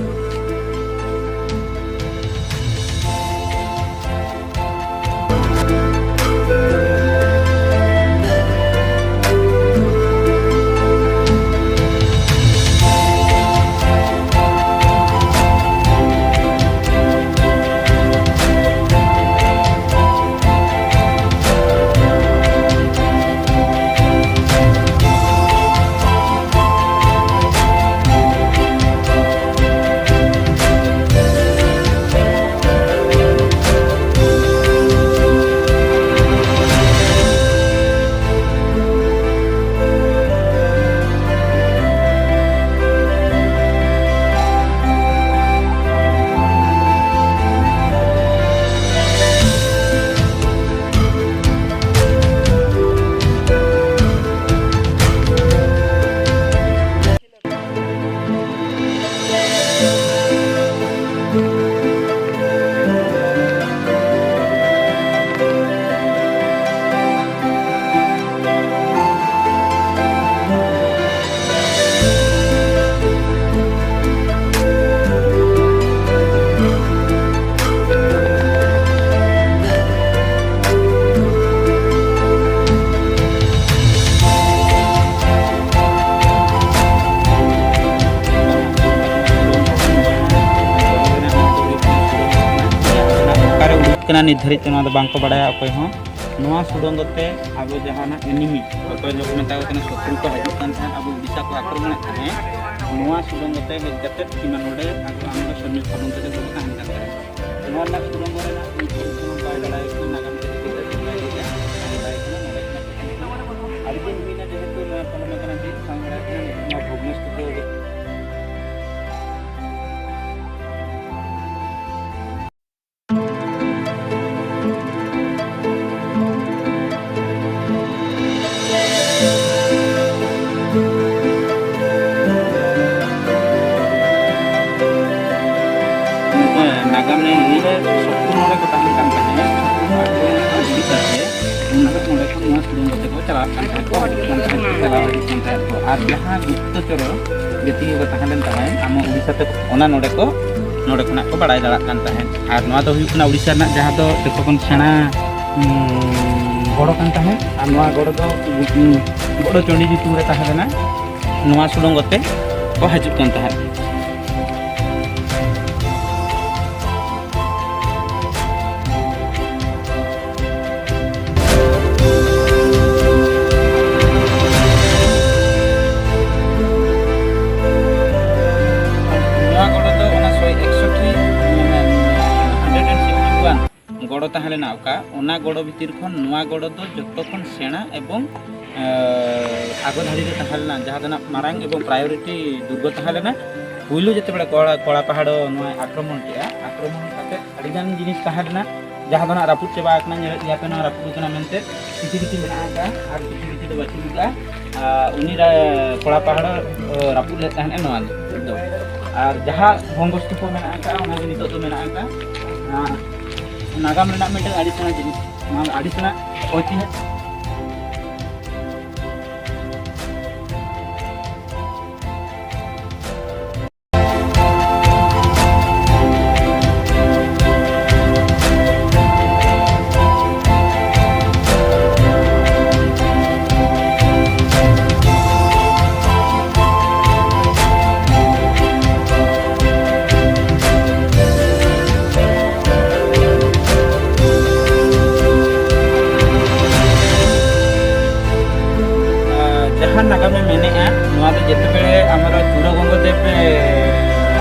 ᱱᱤᱛ ᱫᱷᱟᱹᱨᱤᱡ ᱛᱮ ᱱᱚᱣᱟ ᱫᱚ ᱵᱟᱝ ᱠᱚ ᱵᱟᱲᱟᱭᱟ ᱚᱠᱚᱭ ᱦᱚᱸ᱾ ᱱᱚᱣᱟ ᱥᱩᱰᱚᱝᱜᱚ ᱛᱮ ᱟᱵᱚ ᱡᱟᱦᱟᱱᱟᱜ enemy, ᱚᱠᱚᱭ ᱫᱚᱠᱚ ᱢᱮᱛᱟ ᱠᱚ ᱠᱟᱱᱟ ᱥᱚᱛᱨᱩ ᱠᱚ ᱦᱤᱡᱩᱜ ᱠᱟᱱ ᱛᱟᱦᱮᱸᱫ, ᱟᱵᱚ ᱩᱲᱤᱥᱥᱟ ᱠᱚ ᱟᱠᱨᱚᱢᱚᱱᱮᱫ ᱛᱟᱦᱮᱸᱫ, ᱱᱚᱣᱟ ᱥᱩᱰᱚᱝᱜᱚ ᱛᱮ ᱦᱮᱡ ᱠᱟᱛᱮ ᱠᱤᱝᱵᱟ ᱱᱚᱰᱮ ᱟᱵᱚ ᱟᱢ ᱫᱚ ᱥᱚᱭᱱᱤᱠ ᱥᱟᱵᱚᱱ ᱠᱟᱛᱮ ᱠᱚ ᱛᱟᱦᱮᱱ ᱠᱟᱱ ᱛᱟᱦᱮᱸᱫ᱾ ᱱᱚᱣᱟ ᱨᱮᱱᱟᱜ ᱥᱩᱰᱚᱝᱜᱚ ᱨᱮᱱᱟᱜ ᱱᱤᱛ ᱦᱟᱹᱵᱤᱡ ᱛᱮᱦᱚᱸ ᱵᱟᱭ ᱵᱟᱲᱟᱭ ᱠᱟᱱᱟ, ᱱᱟᱜᱟᱢ ᱪᱮᱫ ᱞᱮᱠᱟ ᱵᱟᱭ ᱵᱟᱲᱟᱭ ᱠᱟᱱᱟ, ᱱᱚᱰᱮ ᱠᱷᱚᱱᱟᱜ ᱟᱹᱰᱤ ᱫᱤᱱ ᱦᱩᱭᱱᱟ, ᱡᱮᱦᱮᱛᱩ ᱱᱚᱣᱟ ᱯᱟᱨᱚᱢ ᱟᱠᱟᱱᱟ, ᱪᱮᱫ ᱵᱟᱝ ᱵᱟᱲᱟᱭ ᱠᱟᱱᱟ, ᱱᱚᱣᱟ ᱵᱷᱚᱜᱽᱱᱚᱥᱛᱩᱯ ᱫᱚ ᱱᱟᱜᱟᱢ ᱨᱮ ᱱᱤᱭᱟᱹ ᱥᱚᱛᱨᱩ ᱱᱚᱰᱮ ᱠᱚ ᱛᱟᱦᱮᱱ ᱠᱟᱱ ᱛᱟᱦᱮᱸᱫ, ᱥᱚᱛᱨᱩ ᱟᱠᱨᱚᱢᱚᱱ ᱠᱷᱚᱱ ᱩᱰᱩᱠ ᱠᱟᱛᱮ ᱩᱱ ᱦᱤᱞᱳᱜ ᱱᱚᱰᱮ ᱠᱷᱚᱱ ᱱᱚᱣᱟ ᱥᱩᱰᱚᱝᱜᱚ ᱛᱮᱠᱚ ᱪᱟᱞᱟᱜ ᱠᱟᱱ ᱛᱟᱦᱮᱸᱫ ᱠᱚ, ᱦᱤᱡᱩᱜ ᱠᱟᱱ ᱛᱟᱦᱮᱸᱫ ᱠᱚ, ᱪᱟᱞᱟᱣ ᱦᱤᱡᱩᱜ ᱠᱟᱱ ᱛᱟᱦᱮᱸᱫ ᱠᱚ᱾ ᱟᱨ ᱡᱟᱦᱟᱸ ᱜᱩᱯᱛᱚᱪᱚᱨ ᱡᱟᱹᱛᱤ ᱠᱚ ᱛᱟᱦᱮᱸ ᱞᱮᱱ ᱛᱟᱦᱮᱸᱫ, ᱟᱢ ᱩᱲᱤᱥᱥᱟ ᱛᱮ, ᱚᱱᱟ ᱱᱚᱰᱮ ᱠᱚ, ᱱᱚᱰᱮ ᱠᱷᱚᱱᱟᱜ ᱠᱚ ᱵᱟᱲᱟᱭ ᱫᱟᱲᱮᱭᱟᱜ ᱠᱟᱱ ᱛᱟᱦᱮᱸᱫ᱾ ᱟᱨ ᱱᱚᱣᱟ ᱫᱚ ᱦᱩᱭᱩᱜ ᱠᱟᱱᱟ ᱩᱲᱤᱥᱥᱟ ᱨᱮᱱᱟᱜ ᱡᱟᱦᱟᱸ ᱫᱚ ᱡᱚᱛᱚ ᱠᱷᱚᱱ ᱥᱮᱬᱟ, ᱩᱸ, ᱜᱚᱲᱚ ᱠᱟᱱ ᱛᱟᱦᱮᱸᱫ᱾ ᱟᱨ ᱱᱚᱣᱟ ᱜᱚᱲᱚ ᱫᱚ, ᱩᱸ, ᱜᱚᱲᱚ ᱪᱚᱸᱰᱤ ᱧᱩᱛᱩᱢ ᱨᱮ ᱛᱟᱦᱮᱸ ᱞᱮᱱᱟ᱾ ᱱᱚᱣᱟ ᱥᱩᱰᱚᱝᱜᱚ ᱛᱮ ᱠᱚ ᱦᱤᱡᱩᱜ ᱠᱟᱱ ᱛᱟᱦᱮᱸᱫ᱾ ᱱᱚᱣᱟ ᱜᱚᱲᱚ ᱫᱚ ᱚᱱᱟ ᱥᱚᱭ ᱮᱠᱥᱚᱴᱤ, ᱢᱟᱱᱮ, hundred and sixty one ᱜᱚᱲᱚ ᱛᱟᱦᱮᱸ ᱞᱮᱱᱟ, ᱚᱠᱟ ᱚᱱᱟ ᱜᱚᱲᱚ ᱵᱷᱤᱛᱤᱨ ᱠᱷᱚᱱ ᱱᱚᱣᱟ ᱜᱚᱲᱚ ᱫᱚ ᱡᱚᱛᱚ ᱠᱷᱚᱱ ᱥᱮᱬᱟ ᱮᱵᱚᱝ, ᱮ, ᱟᱜᱚ ᱫᱷᱟᱹᱨᱤ ᱨᱮ ᱛᱟᱦᱮᱸ ᱞᱮᱱᱟ, ᱡᱟᱦᱟᱸ ᱫᱚ ᱱᱟᱜ ᱢᱟᱨᱟᱝ ᱮᱵᱚᱝ priority ᱫᱩᱨᱜᱚ ᱛᱟᱦᱮᱸ ᱞᱮᱱᱟ᱾ ᱯᱩᱭᱞᱩ ᱡᱮᱛᱮ ᱵᱮᱲᱟ ᱠᱚᱲᱟ, ᱠᱚᱲᱟ ᱯᱟᱦᱟᱲ ᱱᱚᱣᱟ ᱟᱠᱨᱚᱢᱚᱱ ᱠᱮᱜᱼᱟ, ᱟᱠᱨᱚᱢᱚᱱ ᱠᱟᱛᱮ ᱟᱹᱰᱤ ᱜᱟᱱ ᱡᱤᱱᱤᱥ ᱛᱟᱦᱮᱸ ᱞᱮᱱᱟ, ᱡᱟᱦᱟᱸ ᱫᱚ ᱱᱟᱜ ᱨᱟᱹᱯᱩᱫ ᱪᱟᱵᱟ ᱟᱠᱟᱱᱟ, ᱧᱮᱞᱮᱫ ᱜᱮᱭᱟ ᱯᱮ ᱱᱚᱣᱟ ᱨᱟᱹᱯᱩᱫ ᱟᱠᱟᱱᱟ ᱢᱮᱱᱛᱮ, ᱠᱤᱪᱷᱩ ᱠᱤᱪᱷᱩ ᱢᱮᱱᱟᱜ ᱟᱠᱟᱫᱼᱟ ᱟᱨ ᱠᱤᱪᱷᱩ ᱠᱤᱪᱷᱩ ᱫᱚ ᱵᱟᱹᱪᱩᱜ ᱟᱠᱟᱫᱼᱟ᱾ ᱟᱨ ᱩᱱᱤ ᱨᱟ-, ᱠᱚᱲᱟ ᱯᱟᱦᱟᱲ, ᱮ, ᱨᱟᱹᱯᱩᱫ ᱞᱮᱫ ᱛᱟᱦᱮᱸᱫ ᱱᱚᱣᱟ ᱫᱚ᱾ ᱟᱨ ᱡᱟᱦᱟᱸ ᱵᱷᱚᱝᱜᱚ ᱥᱛᱩᱯᱚ ᱢᱮᱱᱟᱜ ᱟᱠᱟᱫᱼᱟ, ᱚᱱᱟ ᱜᱮ ᱱᱤᱛᱚᱜ ᱫᱚ ᱢᱮᱱᱟᱜ ᱟᱠᱟᱫᱼᱟ᱾ ᱟᱨ ᱱᱟᱜᱟᱢ ᱨᱮᱱᱟᱜ ᱢᱤᱫᱴᱟᱝ ᱟᱹᱰᱤ ᱥᱮᱬᱟ ᱡᱤᱱᱤᱥ, ᱱᱚᱣᱟ ᱫᱚ ᱟᱹᱰᱤ ᱥᱮᱬᱟ ᱳᱭᱛᱤᱦᱟᱥᱤᱠ᱾ ᱡᱟᱦᱟᱸ ᱱᱟᱜᱟᱢᱮ ᱢᱮᱱᱮᱜᱼᱟ, ᱱᱚᱣᱟ ᱫᱚ ᱡᱮᱛᱮ ᱵᱮᱲᱮ ᱟᱢᱟᱨᱟ ᱪᱩᱨᱟ ᱜᱚᱝᱜᱚ ᱫᱮᱵ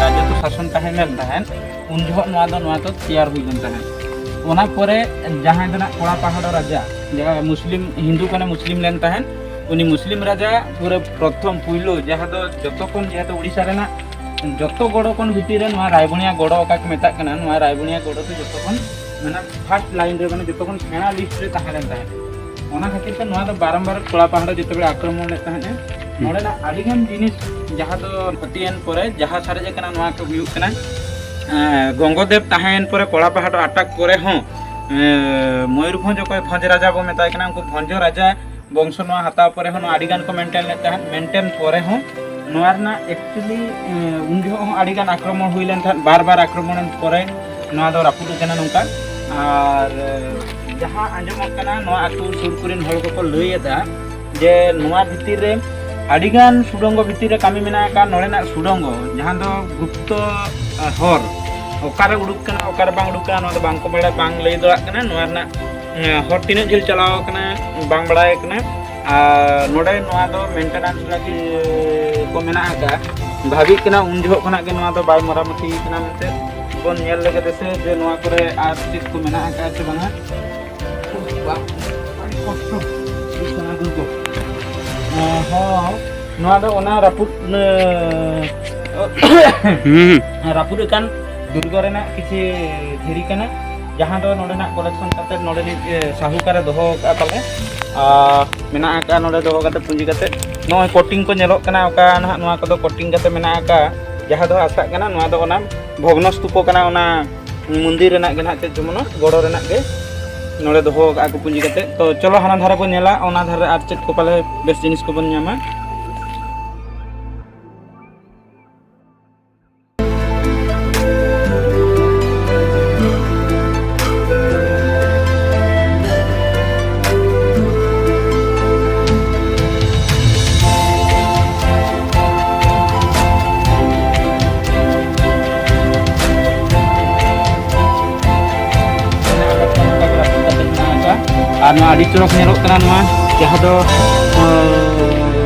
ᱨᱟᱡᱚᱛᱣ ᱥᱟᱥᱚᱱ ᱛᱟᱦᱮᱸ ᱞᱮᱱ ᱛᱟᱦᱮᱸᱫ, ᱩᱱ ᱡᱚᱦᱚᱜ ᱱᱚᱣᱟ ᱫᱚ, ᱱᱚᱣᱟ ᱫᱚ ᱛᱮᱭᱟᱨ ᱦᱩᱭ ᱞᱮᱱ ᱛᱟᱦᱮᱸᱫ᱾ ᱚᱱᱟ ᱯᱚᱨᱮ ᱡᱟᱦᱟᱸᱭ ᱫᱚ ᱱᱟᱜ ᱠᱚᱲᱟ ᱯᱟᱦᱟᱲ ᱨᱟᱡᱟ, ᱡᱟᱦᱟᱸ ᱢᱩᱥᱞᱤᱢ, ᱦᱤᱱᱫᱩ ᱠᱟᱱᱟ, ᱢᱩᱥᱞᱤᱢ ᱞᱮᱱ ᱛᱟᱦᱮᱸᱫ, ᱩᱱᱤ ᱢᱩᱥᱞᱤᱢ ᱨᱟᱡᱟ ᱯᱩᱨᱟᱹ ᱯᱨᱚᱛᱷᱚᱢ ᱯᱩᱭᱞᱩ ᱡᱟᱦᱟᱸ ᱫᱚ ᱡᱚᱛᱚ ᱠᱷᱚᱱ, ᱡᱮᱦᱮᱛᱩ ᱩᱲᱤᱥᱥᱟ ᱨᱮᱱᱟᱜ ᱡᱚᱛᱚ ᱜᱚᱲᱚ ᱠᱷᱚᱱ ᱵᱷᱤᱛᱤᱨ ᱨᱮ ᱱᱚᱣᱟ ᱨᱟᱭᱵᱚᱱᱤᱭᱟ ᱜᱚᱲᱚ ᱚᱠᱟ ᱠᱚ ᱢᱮᱛᱟᱜ ᱠᱟᱱᱟ, ᱱᱚᱣᱟ ᱨᱟᱭᱵᱚᱱᱤᱭᱟ ᱜᱚᱲᱚ ᱫᱚ ᱡᱚᱛᱚ ᱠᱷᱚᱱ, ᱢᱟᱱᱮ, ᱯᱷᱟᱥᱴ ᱞᱟᱭᱤᱱ ᱨᱮ, ᱢᱟᱱᱮ, ᱡᱚᱛᱚ ᱠᱷᱚᱱ ᱥᱮᱬᱟ ᱞᱤᱥᱴ ᱨᱮ ᱛᱟᱦᱮᱸ ᱞᱮᱱ ᱛᱟᱦᱮᱸᱫ᱾ ᱚᱱᱟ ᱠᱷᱟᱹᱛᱤᱨ ᱛᱮ ᱱᱚᱣᱟ ᱫᱚ ᱵᱟᱨᱚᱢᱵᱟᱨ ᱠᱚᱲᱟ ᱯᱟᱦᱟᱲ ᱡᱚᱛᱚ ᱵᱮᱲᱟ ᱟᱠᱨᱚᱢᱚᱱ ᱞᱮᱫ ᱛᱟᱦᱮᱸᱫ᱾ ᱱᱚᱰᱮᱱᱟᱜ ᱟᱹᱰᱤᱜᱟᱱ ᱡᱤᱱᱤᱥ ᱡᱟᱦᱟᱸ ᱫᱚ ᱠᱷᱚᱛᱤᱭᱮᱱ ᱯᱚᱨᱮ ᱡᱟᱦᱟᱸ ᱥᱟᱨᱮᱡ ᱟᱠᱟᱱᱟ, ᱱᱚᱣᱟ ᱠᱚ ᱦᱩᱭᱩᱜ ᱠᱟᱱᱟ, ᱮᱸ, ᱜᱚᱝᱜᱚᱫᱮᱵ ᱛᱟᱦᱮᱸᱭᱮᱱ ᱯᱚᱨᱮ ᱠᱚᱲᱟ ᱯᱟᱦᱟᱲ ᱟᱴᱟᱠ ᱯᱚᱨᱮ ᱦᱚᱸ, ᱮᱸ, ᱢᱚᱭᱩᱨᱵᱷᱚᱸᱡᱽ, ᱚᱠᱚᱭ ᱵᱷᱚᱸᱡᱽ ᱨᱟᱡᱟ ᱵᱚ ᱢᱮᱛᱟᱭ ᱠᱟᱱᱟ, ᱩᱱᱠᱩ ᱵᱷᱚᱸᱡᱽ ᱨᱟᱡᱟ ᱵᱚᱝᱥᱚ ᱱᱚᱣᱟ ᱦᱟᱛᱟᱣ ᱯᱚᱨᱮ ᱦᱚᱸ ᱱᱚᱣᱟ ᱟᱹᱰᱤᱜᱟᱱ ᱠᱚ ᱢᱮᱱᱴᱮᱱ ᱞᱮᱫ ᱛᱟᱦᱮᱸᱫ᱾ ᱢᱮᱱᱴᱮᱱ ᱯᱚᱨᱮ ᱦᱚᱸ ᱱᱚᱣᱟ ᱨᱮᱱᱟᱜ actually, ᱮᱸ, ᱩᱱ ᱡᱚᱦᱚᱜ ᱦᱚᱸ ᱟᱹᱰᱤᱜᱟᱱ ᱟᱠᱨᱚᱢᱚᱱ ᱦᱩᱭ ᱞᱮᱱ ᱛᱟᱦᱮᱸᱫ, ᱵᱟᱨ ᱵᱟᱨ ᱟᱠᱨᱚᱢᱚᱱ ᱯᱚᱨᱮ ᱱᱚᱣᱟ ᱫᱚ ᱨᱟᱹᱯᱩᱫ ᱟᱠᱟᱱᱟ ᱱᱚᱝᱠᱟ᱾ ᱟᱨ, ᱮᱸ, ᱡᱟᱦᱟᱸ ᱟᱸᱡᱚᱢᱚᱜ ᱠᱟᱱᱟ, ᱱᱚᱣᱟ ᱟᱹᱛᱩ ᱥᱩᱨ ᱠᱚᱨᱮᱱ ᱦᱚᱲ ᱠᱚᱠᱚ ᱞᱟᱹᱭ ᱮᱫᱟ ᱡᱮ ᱱᱚᱣᱟ ᱵᱷᱤᱛᱤᱨ ᱨᱮ ᱟᱹᱰᱤᱜᱟᱱ ᱥᱩᱰᱚᱝᱜᱚ ᱵᱷᱤᱛᱤᱨ ᱨᱮ ᱠᱟᱹᱢᱤ ᱢᱮᱱᱟᱜ ᱟᱠᱟᱫ᱾ ᱱᱚᱰᱮᱱᱟᱜ ᱥᱩᱰᱚᱝᱜᱚ, ᱡᱟᱦᱟᱸ ᱫᱚ ᱜᱩᱯᱛᱚ, ᱮᱸ, ᱦᱚᱨ, ᱚᱠᱟᱨᱮ ᱩᱰᱩᱠ ᱠᱟᱱᱟ, ᱚᱠᱟᱨᱮ ᱵᱟᱝ ᱩᱰᱩᱠ ᱠᱟᱱᱟ, ᱱᱚᱣᱟ ᱫᱚ ᱵᱟᱝᱠᱚ ᱵᱟᱲᱟᱭ, ᱵᱟᱝ ᱞᱟᱹᱭ ᱫᱟᱲᱮᱭᱟᱜ ᱠᱟᱱᱟ᱾ ᱱᱚᱣᱟ ᱨᱮᱱᱟᱜ ᱮᱸ, ᱦᱚᱨ ᱛᱤᱱᱟᱹᱜ ᱡᱷᱟᱹᱞ ᱪᱟᱞᱟᱣ ᱟᱠᱟᱱᱟ ᱵᱟᱝ ᱵᱟᱲᱟᱭ ᱠᱟᱱᱟ᱾ ᱟᱨ ᱱᱚᱰᱮ ᱱᱚᱣᱟ ᱫᱚ ᱢᱮᱱᱴᱮᱱᱮᱱᱥ ᱞᱟᱹᱜᱤᱫ ᱠᱚ ᱢᱮᱱᱟᱜ ᱟᱠᱟᱫᱼᱟ, ᱵᱷᱟᱵᱤᱜ ᱠᱟᱱᱟ ᱩᱱ ᱡᱚᱦᱚᱜ ᱠᱷᱚᱱᱟᱜ ᱜᱮ ᱱᱚᱣᱟ ᱫᱚ ᱵᱟᱭ ᱢᱚᱨᱟᱢᱚᱛᱤ ᱠᱟᱱᱟ ᱢᱮᱱᱛᱮ᱾ ᱵᱚᱱ ᱧᱮᱞ ᱞᱮᱜᱮ ᱫᱮᱥᱮ ᱡᱮ ᱱᱚᱣᱟ ᱠᱚᱨᱮ ᱟᱨ ᱪᱮᱫ ᱠᱚ ᱢᱮᱱᱟᱜ ᱟᱠᱟᱫᱼᱟ ᱥᱮ ᱵᱟᱝᱟ᱾ ᱵᱟᱦ, ᱟᱹᱰᱤ ᱠᱚᱥᱴᱚ ᱵᱩᱡᱩᱜ ᱠᱟᱱᱟ ᱜᱚᱞᱯᱚ᱾ ᱮᱸ, ᱦᱚᱸ, ᱱᱚᱣᱟ ᱫᱚ ᱚᱱᱟ ᱨᱟᱹᱯᱩᱫ, ᱦᱩᱸ᱾ ᱨᱟᱹᱯᱩᱫ ᱟᱠᱟᱱ ᱫᱩᱨᱜᱚ ᱨᱮᱱᱟᱜ ᱠᱤᱪᱷᱤ ᱫᱷᱤᱨᱤ ᱠᱟᱱᱟ, ᱡᱟᱦᱟᱸ ᱫᱚ ᱱᱚᱰᱮᱱᱟᱜ ᱠᱚᱞᱮᱠᱥᱚᱱ ᱠᱟᱛᱮ ᱱᱚᱰᱮᱱᱤᱡ, ᱮ, ᱥᱟᱦᱩᱠᱟᱨᱮ ᱫᱚᱦᱚ ᱟᱠᱟᱫᱼᱟ ᱯᱟᱞᱮ᱾ ᱟᱨ ᱢᱮᱱᱟᱜ ᱟᱠᱟᱫᱼᱟ ᱱᱚᱰᱮ ᱫᱚᱦᱚ ᱠᱟᱛᱮ, ᱯᱩᱸᱡᱤ ᱠᱟᱛᱮ᱾ ᱱᱚᱜᱼᱚᱭ ᱠᱳᱴᱤᱝ ᱠᱚ ᱧᱮᱞᱚᱜ ᱠᱟᱱᱟ, ᱚᱠᱟ ᱱᱟᱦᱟᱜ ᱱᱚᱣᱟ ᱠᱚᱫᱚ ᱠᱳᱴᱤᱝ ᱠᱟᱛᱮ ᱢᱮᱱᱟᱜ ᱟᱠᱟᱫᱼᱟ, ᱡᱟᱦᱟᱸ ᱫᱚ ᱟᱥᱟᱜ ᱠᱟᱱᱟ ᱱᱚᱣᱟ ᱫᱚ ᱚᱱᱟ ᱵᱷᱚᱜᱽᱱᱚ ᱥᱛᱩᱯᱚ ᱠᱟᱱᱟ, ᱚᱱᱟ ᱢᱚᱱᱫᱤᱨ ᱨᱮᱱᱟᱜ ᱜᱮ ᱱᱟᱦᱟᱜ ᱪᱮᱫ ᱡᱮᱢᱚᱱ ᱜᱚᱲᱚ ᱨᱮᱱᱟᱜ ᱜᱮ ᱱᱚᱰᱮ ᱫᱚᱦᱚ ᱟᱠᱟᱫᱼᱟ ᱠᱚ ᱯᱩᱸᱡᱤ ᱠᱟᱛᱮ᱾ ᱛᱚ ᱪᱚᱞᱚ ᱦᱟᱱᱟ ᱫᱷᱟᱨᱮ ᱵᱚᱱ ᱧᱮᱞᱟ, ᱚᱱᱟ ᱫᱷᱟᱨᱮ ᱟᱨ ᱪᱮᱫ ᱠᱚ ᱯᱟᱞᱮ ᱵᱮᱥ ᱡᱤᱱᱤᱥ ᱠᱚᱵᱚᱱ ᱧᱟᱢᱟ᱾ ᱟᱨ ᱱᱚᱣᱟ ᱟᱹᱰᱤ ᱪᱚᱨᱚᱠ ᱧᱮᱞᱚᱜ ᱠᱟᱱᱟ, ᱱᱚᱣᱟ ᱡᱟᱦᱟᱸ ᱫᱚ, ᱟᱸ,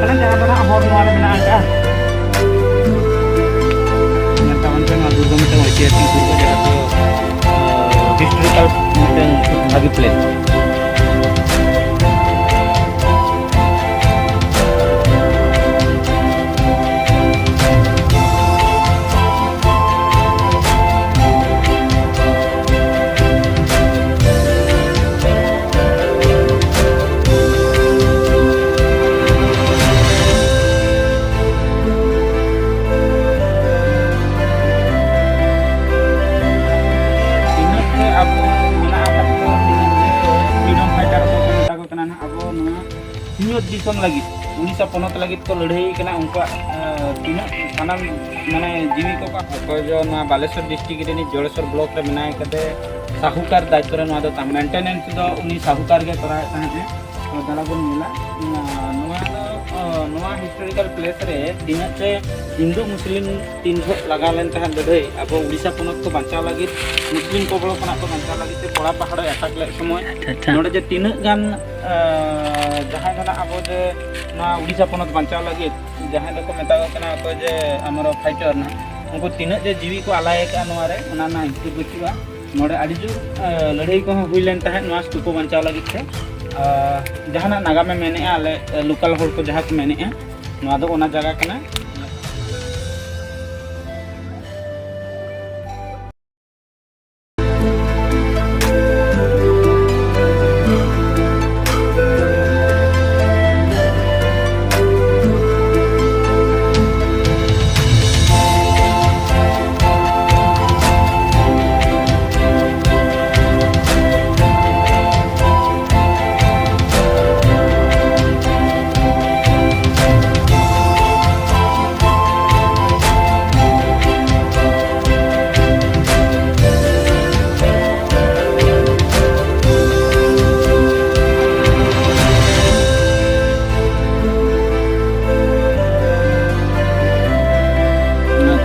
ᱡᱟᱦᱟᱸ ᱫᱚ ᱱᱟᱜ ᱦᱚᱨ ᱱᱚᱣᱟ ᱨᱮ ᱢᱮᱱᱟᱜ ᱟᱠᱟᱫᱼᱟ᱾ ᱧᱮᱞ ᱛᱟᱵᱚᱱ ᱯᱮ, ᱱᱚᱣᱟ ᱫᱩᱨᱜᱚ ᱢᱤᱫᱴᱟᱝ ᱚᱭᱛᱤᱦᱟᱥᱤᱠ ᱫᱩᱨᱜᱚ, ᱡᱟᱦᱟᱸ ᱫᱚ, ᱟᱸ, historical ᱢᱤᱫᱴᱟᱝ ᱵᱷᱟᱹᱜᱤ place᱾ ᱛᱤᱱᱟᱹᱜ ᱜᱮ ᱟᱵᱚ ᱢᱮᱱᱟᱜ ᱟᱠᱟᱫ ᱠᱚ, ᱛᱤᱱᱟᱹᱜ ᱜᱮ freedom fighter ᱠᱚ ᱢᱮᱛᱟ ᱠᱚ ᱠᱟᱱᱟ ᱱᱟᱦᱟᱜ, ᱟᱵᱚ ᱱᱚᱣᱟ ᱥᱤᱧᱚᱛ ᱫᱤᱥᱚᱢ ᱞᱟᱹᱜᱤᱫ, ᱩᱲᱤᱥᱥᱟ ᱯᱚᱱᱚᱛ ᱞᱟᱹᱜᱤᱫ ᱠᱚ ᱞᱟᱹᱲᱦᱟᱹᱭ ᱠᱟᱱᱟ, ᱩᱱᱠᱩᱣᱟᱜ, ᱮ, ᱛᱤᱱᱟᱹᱜ ᱥᱟᱱᱟᱢ, ᱢᱟᱱᱮ, ᱡᱤᱣᱤ ᱠᱚ ᱚᱠᱚᱭ ᱫᱚ ᱱᱚᱣᱟ ᱵᱟᱞᱮᱥᱚᱨ district ᱨᱤᱱᱤᱡ ᱡᱚᱲᱮᱥᱚᱨ block ᱨᱮ ᱢᱮᱱᱟᱭ ᱠᱟᱫᱮ, ᱥᱟᱦᱩᱠᱟᱨ ᱫᱟᱭᱤᱛᱛᱚ ᱨᱮ ᱱᱚᱣᱟ ᱫᱚ ᱛᱟᱦᱮᱸ, maintenance ᱫᱚ ᱩᱱᱤ ᱥᱟᱦᱩᱠᱟᱨ ᱜᱮ ᱠᱚᱨᱟᱣᱮᱫ ᱛᱟᱦᱮᱸᱫ ᱮ᱾ ᱛᱚ ᱫᱮᱞᱟ ᱵᱚᱱ ᱧᱮᱞᱟ, ᱱᱚᱣᱟ ᱫᱚ, ᱱᱚᱣᱟ historical place ᱨᱮ ᱛᱤᱱᱟᱹᱜ ᱛᱮ ᱦᱤᱱᱫᱩ ᱢᱩᱥᱞᱤᱢ ᱛᱤᱱ ᱡᱚᱦᱚᱜ ᱞᱟᱜᱟᱣ ᱞᱮᱱ ᱛᱟᱦᱮᱸᱫ ᱞᱟᱹᱲᱦᱟᱹᱭ, ᱟᱵᱚ ᱩᱲᱤᱥᱥᱟ ᱯᱚᱱᱚᱛ ᱠᱚ ᱵᱟᱧᱪᱟᱣ ᱞᱟᱹᱜᱤᱫ, ᱢᱩᱥᱞᱤᱢ ᱠᱚ ᱵᱚᱞᱚ ᱠᱷᱚᱱᱟᱜ ᱠᱚ ᱵᱟᱧᱪᱟᱣ ᱞᱟᱹᱜᱤᱫ ᱛᱮ ᱠᱚᱲᱟ ᱯᱟᱦᱟᱲᱮ attack ᱞᱮᱫ ᱥᱚᱢᱚᱭ, ᱟᱪᱪᱷᱟ, ᱟᱪᱪᱷᱟ᱾ ᱱᱚᱰᱮ ᱡᱮ ᱛᱤᱱᱟᱹᱜ ᱜᱟᱱ, ᱮ, ᱡᱟᱦᱟᱸᱭ ᱫᱚ ᱱᱟᱜ ᱟᱵᱚ ᱡᱮ ᱱᱚᱣᱟ ᱩᱲᱤᱥᱥᱟ ᱯᱚᱱᱚᱛ ᱵᱟᱧᱪᱟᱣ ᱞᱟᱹᱜᱤᱫ ᱡᱟᱦᱟᱸᱭ ᱫᱚᱠᱚ ᱢᱮᱛᱟ ᱠᱚ ᱠᱟᱱᱟ ᱚᱠᱚᱭ ᱡᱮ ᱟᱢᱨᱚ fighter ᱱᱟᱜ, ᱩᱱᱠᱩ ᱛᱤᱱᱟᱹᱜ ᱡᱮ ᱡᱤᱣᱤ ᱠᱚ ᱟᱞᱟᱭ ᱟᱠᱟᱫᱼᱟ ᱱᱚᱣᱟ ᱨᱮ, ᱚᱱᱟ ᱨᱮᱱᱟᱜ ᱦᱤᱥᱟᱹᱵ ᱵᱟᱹᱪᱩᱜᱼᱟ᱾ ᱱᱚᱰᱮ ᱟᱹᱰᱤ ᱡᱳᱨ, ᱮ, ᱞᱟᱹᱲᱦᱟᱹᱭ ᱠᱚᱦᱚᱸ ᱦᱩᱭ ᱞᱮᱱ ᱛᱟᱦᱮᱸᱫ ᱱᱚᱣᱟ ᱥᱛᱩᱯᱚ ᱵᱟᱧᱪᱟᱣ ᱞᱟᱹᱜᱤᱫ ᱛᱮ᱾ ᱟᱨ ᱡᱟᱦᱟᱱᱟᱜ ᱱᱟᱜᱟᱢᱮ ᱢᱮᱱᱮᱜᱼᱟ, ᱟᱞᱮ, ᱮ, local ᱦᱚᱲ ᱠᱚ ᱡᱟᱦᱟᱸ ᱠᱚ ᱢᱮᱱᱮᱜᱼᱟ, ᱱᱚᱣᱟ ᱫᱚ ᱚᱱᱟ ᱡᱟᱭᱜᱟ ᱠᱟᱱᱟ᱾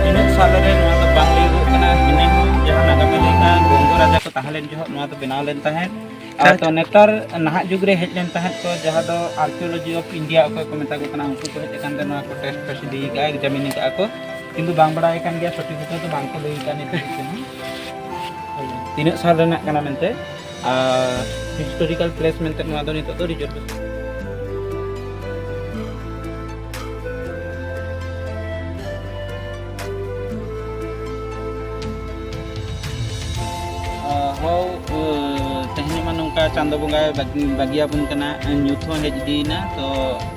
ᱛᱤᱱᱟᱹᱜ ᱥᱟᱞ ᱨᱮ ᱱᱚᱣᱟ ᱫᱚ ᱵᱟᱝ ᱞᱟᱹᱭᱚᱜᱚᱜ ᱠᱟᱱᱟ, ᱤᱱᱟᱹ ᱦᱚᱸ ᱡᱟᱦᱟᱸ ᱱᱟᱜᱟᱢᱮ ᱞᱟᱹᱭ ᱠᱟᱜᱼᱟ, ᱜᱚᱝᱜᱚ ᱨᱟᱡᱟ ᱠᱚ ᱛᱟᱦᱮᱸ ᱞᱮᱱ ᱡᱚᱦᱚᱜ ᱱᱚᱣᱟ ᱫᱚ ᱵᱮᱱᱟᱣ ᱞᱮᱱ ᱛᱟᱦᱮᱸᱫ᱾ ᱟᱨ ᱛᱚ ᱱᱮᱛᱟᱨ ᱱᱟᱦᱟᱜ ᱡᱩᱜᱽ ᱨᱮ ᱦᱮᱡ ᱞᱮᱱ ᱛᱟᱦᱮᱸᱫ ᱠᱚ, ᱡᱟᱦᱟᱸ ᱫᱚ Archaeology of India ᱚᱠᱚᱭ ᱠᱚ ᱢᱮᱛᱟ ᱠᱚ ᱠᱟᱱᱟ, ᱩᱱᱠᱩ ᱠᱚ ᱦᱮᱡ ᱟᱠᱟᱱ ᱛᱮ ᱱᱚᱣᱟ ᱠᱚ ᱴᱮᱥᱴ ᱯᱷᱮᱥᱴ ᱤᱫᱤ ᱠᱟᱜᱼᱟ, ᱮᱠᱡᱟᱢᱤᱱ ᱠᱟᱜᱼᱟ ᱠᱚ, ᱠᱤᱱᱛᱩ ᱵᱟᱝ ᱵᱟᱲᱟᱭ ᱠᱟᱱ ᱜᱮᱭᱟ, ᱥᱚᱴᱷᱤᱠ ᱩᱛᱟᱹᱨ ᱫᱚ ᱵᱟᱝ ᱠᱚ ᱞᱟᱹᱭ ᱠᱟᱱ ᱱᱤᱛ ᱫᱷᱟᱹᱵᱤᱡ ᱛᱮᱦᱚᱸ ᱛᱤᱱᱟᱹᱜ ᱥᱟᱞ ᱨᱮᱱᱟᱜ ᱠᱟᱱᱟ ᱢᱮᱱᱛᱮ᱾ ᱟᱨ ᱦᱤᱥᱴᱳᱨᱤᱠᱟᱞ ᱯᱞᱮᱥ ᱢᱮᱱᱛᱮ ᱱᱚᱣᱟ ᱫᱚ ᱱᱤᱛᱚᱜ ᱫᱚ ᱨᱤᱡᱟᱨᱵᱷᱮᱥᱚᱱ᱾ ᱦᱚᱸ, ᱛᱮᱦᱮᱧ ᱢᱟ ᱱᱚᱝᱠᱟ ᱪᱟᱸᱫᱚ ᱵᱚᱸᱜᱟᱭ ᱵᱟᱹᱜᱤ- ᱵᱟᱹᱜᱤᱭᱟᱵᱚᱱ ᱠᱟᱱᱟ, ᱧᱩᱛ ᱦᱚᱸ ᱦᱮᱡ ᱤᱫᱤᱭᱮᱱᱟ᱾ ᱛᱚ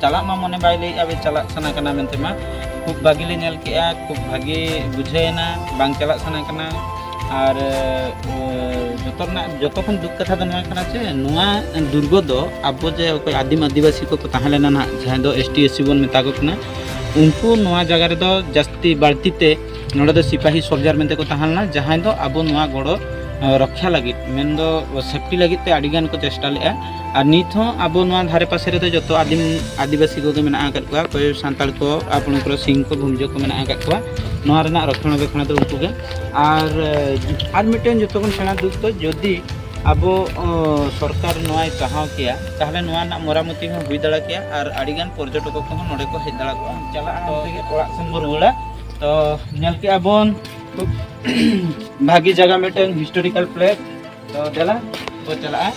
ᱪᱟᱞᱟᱜ ᱢᱟ ᱢᱚᱱᱮ ᱵᱟᱭ ᱞᱟᱹᱭᱮᱫᱼᱟ, ᱪᱟᱞᱟᱜ ᱥᱟᱱᱟ ᱠᱟᱱᱟ ᱢᱮᱱᱛᱮ ᱢᱟ᱾ ᱠᱷᱩᱵ ᱵᱷᱟᱹᱜᱤ ᱞᱮ ᱧᱮᱞ ᱠᱮᱜᱼᱟ, ᱠᱷᱩᱵ ᱵᱷᱟᱹᱜᱤ ᱵᱩᱡᱷᱟᱹᱣᱮᱱᱟ, ᱵᱟᱝ ᱪᱟᱞᱟᱜ ᱥᱟᱱᱟ ᱠᱟᱱᱟ᱾ ᱟᱨ ᱡᱚᱛᱚ ᱨᱮᱱᱟᱜ ᱡᱚᱛᱚ ᱠᱷᱚᱱ ᱫᱩᱠ ᱠᱟᱛᱷᱟ ᱫᱚ ᱱᱚᱣᱟ ᱠᱟᱱᱟ ᱡᱮ ᱱᱚᱣᱟ ᱫᱩᱨᱜᱚ ᱫᱚ ᱟᱵᱚ ᱡᱮ ᱚᱠᱚᱭ ᱟᱹᱫᱤᱢ ᱟᱹᱫᱤᱵᱟᱹᱥᱤ ᱠᱚᱠᱚ ᱛᱟᱦᱮᱸ ᱞᱮᱱᱟ ᱱᱟᱦᱟᱜ, ᱡᱟᱦᱟᱸᱭ ᱫᱚ ᱮᱥ ᱴᱤ ᱮᱥ ᱥᱤ ᱵᱚᱱ ᱢᱮᱛᱟ ᱠᱚ ᱠᱟᱱᱟ, ᱩᱱᱠᱩ ᱱᱚᱣᱟ ᱡᱟᱭᱜᱟ ᱨᱮᱫᱚ ᱡᱟᱹᱥᱛᱤ ᱵᱟᱹᱲᱛᱤ ᱛᱮ ᱱᱚᱰᱮ ᱫᱚ ᱥᱤᱯᱟᱦᱤ ᱥᱚᱞᱡᱟᱨ ᱢᱮᱱᱛᱮ ᱠᱚ ᱛᱟᱦᱮᱸ ᱞᱮᱱᱟ, ᱡᱟᱦᱟᱸᱭ ᱫᱚ ᱟᱵᱚ ᱱᱚᱣᱟ ᱜᱚᱲᱚ ᱨᱚᱠᱷᱟ ᱞᱟᱹᱜᱤᱫ, ᱢᱮᱱᱫᱚ ᱥᱮᱯᱴᱤ ᱞᱟᱹᱜᱤᱫ ᱛᱮ ᱟᱹᱰᱤ ᱜᱟᱱ ᱠᱚ ᱪᱮᱥᱴᱟ ᱞᱮᱫᱼᱟ᱾ ᱟᱨ ᱱᱤᱛ ᱦᱚᱸ ᱟᱵᱚ ᱱᱚᱣᱟ ᱫᱷᱟᱨᱮ ᱯᱟᱥᱮ ᱨᱮᱫᱚ ᱡᱚᱛᱚ ᱟᱹᱫᱤᱢ ᱟᱹᱫᱤᱵᱟᱹᱥᱤ ᱠᱚᱜᱮ ᱢᱮᱱᱟᱜ ᱟᱠᱟᱫ ᱠᱚᱣᱟ, ᱚᱠᱚᱭ ᱥᱟᱱᱛᱟᱲ ᱠᱚ, ᱟᱯᱚᱱ ᱠᱚᱨᱮ ᱥᱤᱝ ᱠᱚ, ᱵᱷᱩᱢᱡᱟᱹ ᱠᱚ ᱢᱮᱱᱟᱜ ᱟᱠᱟᱫ ᱠᱚᱣᱟ᱾ ᱱᱚᱣᱟ ᱨᱮᱱᱟᱜ ᱨᱚᱠᱷᱚᱱᱟ ᱵᱮᱠᱷᱚᱱᱟ ᱫᱚ ᱩᱱᱠᱩ ᱜᱮ᱾ ᱟᱨ ᱟᱨ ᱢᱤᱫᱴᱮᱱ ᱡᱚᱛᱚ ᱠᱷᱚᱱ ᱥᱮᱬᱟ ᱫᱩᱠ ᱫᱚ, ᱡᱩᱫᱤ ᱟᱵᱚ ᱥᱚᱨᱠᱟᱨ ᱱᱚᱣᱟᱭ ᱪᱟᱦᱟᱣ ᱠᱮᱭᱟ, ᱛᱟᱦᱚᱞᱮ ᱱᱚᱣᱟ ᱨᱮᱱᱟᱜ ᱢᱚᱨᱟᱢᱚᱛᱤ ᱦᱚᱸ ᱦᱩᱭ ᱫᱟᱲᱮ ᱠᱮᱭᱟ ᱟᱨ ᱟᱹᱰᱤ ᱜᱟᱱ ᱯᱚᱨᱡᱚᱴᱚᱠ ᱠᱚᱦᱚᱸ ᱱᱚᱰᱮ ᱠᱚ ᱦᱮᱡ ᱫᱟᱲᱮ ᱠᱚᱜᱼᱟ᱾ ᱪᱟᱞᱟᱜᱼᱟ ᱚᱱᱛᱮ ᱜᱮ, ᱚᱲᱟᱜ ᱥᱮᱱ ᱵᱚ ᱨᱩᱣᱟᱹᱲᱟ᱾ ᱛᱚ ᱧᱮᱞ ᱠᱮᱜᱼᱟ ᱵᱚᱱ ᱠᱷᱩᱵ ᱵᱷᱟᱹᱜᱤ ᱡᱟᱭᱜᱟ, ᱢᱤᱫᱴᱮᱱ ᱦᱤᱥᱴᱳᱨᱤᱠᱟᱞ ᱯᱞᱮᱥ᱾ ᱛᱚ ᱫᱮᱞᱟ ᱵᱚ ᱪᱟᱞᱟᱜᱼᱟ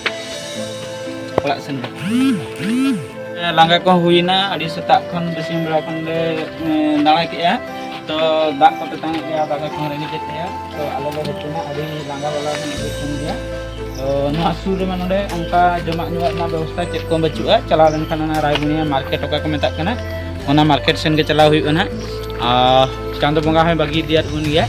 ᱚᱲᱟᱜ ᱥᱮᱱ᱾ ᱞᱟᱸᱜᱟ ᱠᱚ ᱦᱩᱭᱱᱟ, ᱟᱹᱰᱤ ᱥᱮᱛᱟᱜ ᱠᱷᱚᱱ ᱵᱟᱹᱥᱤᱭᱟᱹᱢ ᱵᱮᱲᱟ ᱠᱷᱚᱱ ᱞᱮ ᱫᱟᱬᱟ ᱠᱮᱜᱼᱟ᱾ ᱛᱚ ᱫᱟᱜ ᱠᱚ ᱛᱮᱛᱟᱝ ᱮᱫ ᱞᱮᱭᱟ, ᱫᱟᱠᱟ ᱠᱚᱦᱚᱸ ᱨᱮᱸᱜᱮᱡ ᱮᱫ ᱞᱮᱭᱟ᱾ ᱛᱚ ᱟᱞᱮ ᱞᱮ ᱦᱮᱡ ᱮᱱᱟ, ᱟᱹᱰᱤ ᱞᱟᱸᱜᱟ ᱵᱟᱞᱟ ᱵᱚᱱ ᱟᱹᱭᱠᱟᱹᱣ ᱠᱟᱱ ᱜᱮᱭᱟ᱾ ᱛᱚ ᱱᱚᱣᱟ ᱥᱩᱨ ᱨᱮᱢᱟ ᱱᱚᱰᱮ ᱚᱱᱠᱟ ᱡᱚᱢᱟᱜ ᱧᱩᱣᱟᱜ ᱨᱮᱱᱟᱜ ᱵᱮᱵᱚᱥᱛᱷᱟ ᱪᱮᱫ ᱠᱚ ᱵᱟᱹᱪᱩᱜᱼᱟ᱾ ᱪᱟᱞᱟᱣ ᱞᱮᱱᱠᱷᱟᱱ ᱚᱱᱟ ᱨᱟᱭᱵᱩᱱᱤᱭᱟ ᱢᱟᱨᱠᱮᱴ ᱚᱠᱟ ᱠᱚ ᱢᱮᱛᱟᱜ ᱠᱟᱱᱟ, ᱚᱱᱟ ᱢᱟᱨᱠᱮᱴ ᱥᱮᱱ ᱜᱮ ᱪᱟᱞᱟᱣ ᱦᱩᱭᱩᱜᱼᱟ ᱱᱟᱦᱟᱜ᱾ ᱟᱨ ᱪᱟᱸᱫᱚ ᱵᱚᱸᱜᱟ ᱦᱚᱸᱭ ᱵᱟᱹᱜᱤ ᱤᱫᱤᱭᱟᱫ ᱵᱚᱱ ᱜᱮᱭᱟ᱾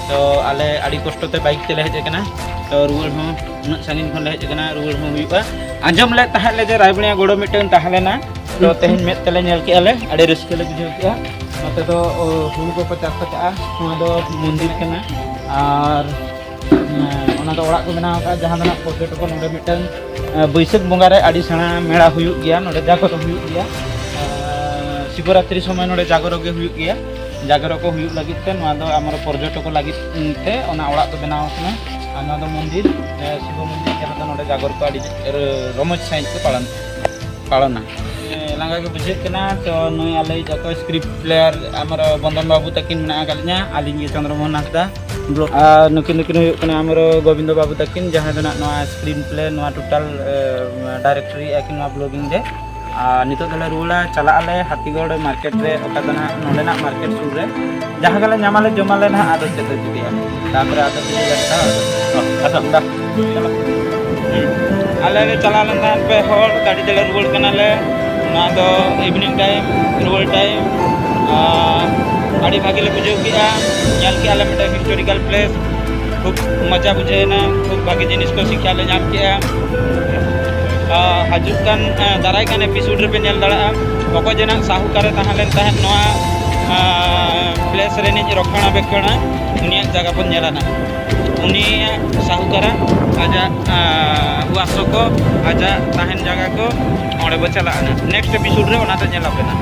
ᱛᱚ ᱟᱞᱮ ᱟᱹᱰᱤ ᱠᱚᱥᱴᱚ ᱛᱮ ᱵᱟᱭᱤᱠ ᱛᱮᱞᱮ ᱦᱮᱡ ᱟᱠᱟᱱᱟ᱾ ᱛᱚ ᱨᱩᱣᱟᱹᱲ ᱦᱚᱸ ᱩᱱᱟᱹᱜ ᱥᱟᱺᱜᱤᱧ ᱠᱷᱚᱱ ᱞᱮ ᱦᱮᱡ ᱟᱠᱟᱱᱟ, ᱨᱩᱣᱟᱹᱲ ᱦᱚᱸ ᱦᱩᱭᱩᱜᱼᱟ᱾ ᱟᱸᱡᱚᱢ ᱞᱮᱫ ᱛᱟᱦᱮᱸᱫ ᱞᱮ ᱡᱮ ᱨᱟᱭᱵᱩᱱᱤᱭᱟ ᱜᱚᱲᱚ ᱢᱤᱫᱴᱟᱝ ᱛᱟᱦᱮᱸ ᱞᱮᱱᱟ, ᱛᱚ ᱛᱮᱦᱮᱧ ᱢᱮᱫ ᱛᱮᱞᱮ ᱧᱮᱞ ᱠᱮᱜᱼᱟ ᱞᱮ, ᱟᱹᱰᱤ ᱨᱟᱹᱥᱠᱟᱹ ᱞᱮ ᱵᱩᱡᱷᱟᱹᱣ ᱠᱮᱜᱼᱟ᱾ ᱱᱚᱛᱮ ᱫᱚ ᱚ, ᱦᱩᱲᱩ ᱠᱚᱠᱚ ᱪᱟᱥ ᱟᱠᱟᱜᱼᱟ᱾ ᱱᱚᱣᱟ ᱫᱚ ᱢᱚᱱᱫᱤᱨ ᱠᱟᱱᱟ᱾ ᱟᱨ ᱮᱸ, ᱚᱱᱟ ᱫᱚ ᱚᱲᱟᱜ ᱠᱚ ᱵᱮᱱᱟᱣ ᱟᱠᱟᱫᱼᱟ, ᱡᱟᱦᱟᱸ ᱫᱚ ᱱᱟᱜ ᱯᱚᱨᱡᱚᱴᱚᱠ ᱱᱚᱰᱮ ᱢᱤᱫᱴᱟᱝ, ᱮᱸ, ᱵᱟᱹᱭᱥᱟᱹᱠᱷ ᱵᱚᱸᱜᱟ ᱨᱮ ᱟᱹᱰᱤ ᱥᱮᱬᱟ ᱢᱮᱞᱟ ᱦᱩᱭᱩᱜ ᱜᱮᱭᱟ, ᱱᱚᱰᱮ ᱡᱟᱜᱚᱨᱚᱱ ᱦᱩᱭᱩᱜ ᱜᱮᱭᱟ᱾ ᱮᱸ, ᱥᱤᱵᱚᱨᱟᱛᱨᱤ ᱥᱚᱢᱚᱭ ᱱᱚᱰᱮ ᱡᱟᱜᱚᱨᱚ ᱜᱮ ᱦᱩᱭᱩᱜ ᱜᱮᱭᱟ᱾ ᱡᱟᱜᱚᱨᱚ ᱠᱚ ᱦᱩᱭᱩᱜ ᱞᱟᱹᱜᱤᱫ ᱛᱮ ᱱᱚᱣᱟ ᱫᱚ ᱟᱢᱟᱨ ᱯᱚᱨᱡᱚᱴᱚᱠ ᱞᱟᱹᱜᱤᱫ ᱛᱮ ᱚᱱᱟ ᱚᱲᱟᱜ ᱫᱚ ᱵᱮᱱᱟᱣ ᱟᱠᱟᱱᱟ᱾ ᱟᱨ ᱱᱚᱣᱟ ᱫᱚ ᱢᱚᱱᱫᱤᱨ, ᱮ, ᱥᱤᱵᱚ ᱢᱚᱱᱫᱤᱨ, ᱡᱟᱦᱟᱸ ᱫᱚ ᱱᱚᱰᱮ ᱡᱟᱜᱚᱨ ᱠᱚ ᱟᱹᱰᱤ ᱨᱚᱢᱚᱡᱽ ᱥᱟᱺᱦᱤᱡ ᱠᱚ ᱯᱟᱞᱚᱱ, ᱯᱟᱞᱚᱱᱟ᱾ ᱮ, ᱞᱟᱸᱜᱟ ᱜᱮ ᱵᱩᱡᱷᱟᱹᱜ ᱠᱟᱱᱟ, ᱛᱚ ᱱᱩᱭ ᱟᱞᱮᱭᱤᱡ ᱚᱠᱚᱭ script player, ᱟᱢᱨᱚ ᱵᱚᱱᱫᱚᱱ ᱵᱟᱹᱵᱩ ᱛᱟᱹᱠᱤᱱ ᱢᱮᱱᱟᱜ ᱟᱠᱟᱫ ᱞᱤᱧᱟ, ᱟᱹᱞᱤᱧ ᱜᱮ ᱪᱚᱱᱫᱨᱚ ᱢᱳᱦᱚᱱ ᱦᱟᱸᱥᱫᱟ᱾ ᱟᱨ ᱱᱩᱠᱤᱱ ᱫᱚᱠᱤᱱ ᱦᱩᱭᱩᱜ ᱠᱟᱱᱟ ᱟᱢᱨᱚ ᱜᱳᱵᱤᱱᱫᱚ ᱵᱟᱹᱵᱩ ᱛᱟᱹᱠᱤᱱ, ᱡᱟᱦᱟᱸᱭ ᱫᱚ ᱱᱟᱜ ᱱᱚᱣᱟ screen play, ᱱᱚᱣᱟ total, ᱮ, directory ᱟᱹᱠᱤᱱ ᱱᱚᱣᱟ vlogging ᱨᱮ᱾ ᱟᱨ ᱱᱤᱛᱚᱜ ᱫᱚᱞᱮ ᱨᱩᱣᱟᱹᱲᱟ, ᱪᱟᱞᱟᱜ ᱟᱞᱮ ᱦᱟᱛᱤᱜᱚᱲ market ᱨᱮ, ᱚᱠᱟ ᱫᱚ ᱱᱟᱜ ᱱᱚᱰᱮᱱᱟᱜ market ᱥᱩᱨ ᱨᱮ᱾ ᱡᱟᱦᱟᱸ ᱜᱮᱞᱮ ᱧᱟᱢᱟᱞᱮ, ᱡᱚᱢᱟᱞᱮ ᱱᱟᱦᱟᱜ, ᱟᱫᱚ ᱪᱮᱫ ᱞᱮ ᱪᱤᱠᱟᱹᱭᱟ? ᱛᱟᱯᱚᱨᱮ ᱟᱫᱚ ᱪᱮᱫ ᱞᱮ ᱪᱤᱠᱟᱹᱭᱟ? ᱟᱪᱪᱷᱟ, ᱫᱟ᱾ ᱟᱞᱮ ᱞᱮ ᱪᱟᱞᱟᱣ ᱞᱮᱱ ᱛᱟᱦᱮᱸᱫ ᱯᱮ ᱦᱚᱲ, ᱜᱟᱹᱰᱤ ᱛᱮᱞᱮ ᱨᱩᱣᱟᱹᱲ ᱠᱟᱱᱟᱞᱮ᱾ ᱱᱚᱣᱟ ᱫᱚ evening time, ᱨᱩᱣᱟᱹᱲ time᱾ ᱟᱨ ᱟᱹᱰᱤ ᱵᱷᱟᱜᱮ ᱞᱮ ᱵᱩᱡᱷᱟᱹᱣ ᱠᱮᱜᱼᱟ, ᱧᱮᱞ ᱠᱮᱜᱼᱟ ᱞᱮ ᱢᱤᱫᱴᱮᱱ historical place, ᱠᱷᱩᱵ ᱢᱚᱡᱟ ᱵᱩᱡᱷᱟᱹᱣ ᱮᱱᱟ, ᱠᱷᱩᱵ ᱵᱷᱟᱜᱮ ᱡᱤᱱᱤᱥ ᱠᱚ ᱥᱤᱠᱷᱟ ᱞᱮ ᱧᱟᱢ ᱠᱮᱜᱼᱟ᱾ ᱟᱨ ᱦᱤᱡᱩᱜ ᱠᱟᱱ, ᱟᱨ ᱫᱟᱨᱟᱭ ᱠᱟᱱ episode ᱨᱮᱯᱮ ᱧᱮᱞ ᱫᱟᱲᱮᱭᱟᱜᱼᱟ, ᱚᱠᱚᱭ ᱡᱮ ᱱᱟᱜ ᱥᱟᱦᱩᱠᱟᱨᱮ ᱛᱟᱦᱮᱸ ᱞᱮᱱ ᱛᱟᱦᱮᱸᱫ ᱱᱚᱣᱟ, ᱟᱨ place ᱨᱤᱱᱤᱡ ᱨᱚᱠᱷᱚᱬᱟᱵᱮᱠᱷᱚᱬᱟ, ᱩᱱᱤᱭᱟᱜ ᱡᱟᱭᱜᱟ ᱵᱚᱱ ᱧᱮᱞᱟ ᱱᱟᱜ᱾ ᱩᱱᱤᱭᱟᱜ ᱥᱟᱦᱩᱠᱟᱨᱟ ᱟᱡᱟᱜ, ᱟᱨ ᱩᱣᱟᱥᱚ ᱠᱚ, ᱟᱡᱟᱜ ᱛᱟᱦᱮᱱ ᱡᱟᱭᱜᱟ ᱠᱚ, ᱚᱸᱰᱮ ᱵᱚ ᱪᱟᱞᱟᱜᱼᱟ ᱱᱟᱜ᱾ Next episode ᱨᱮ ᱚᱱᱟ ᱫᱚ ᱧᱮᱞ ᱟᱯᱮ ᱱᱟᱜ᱾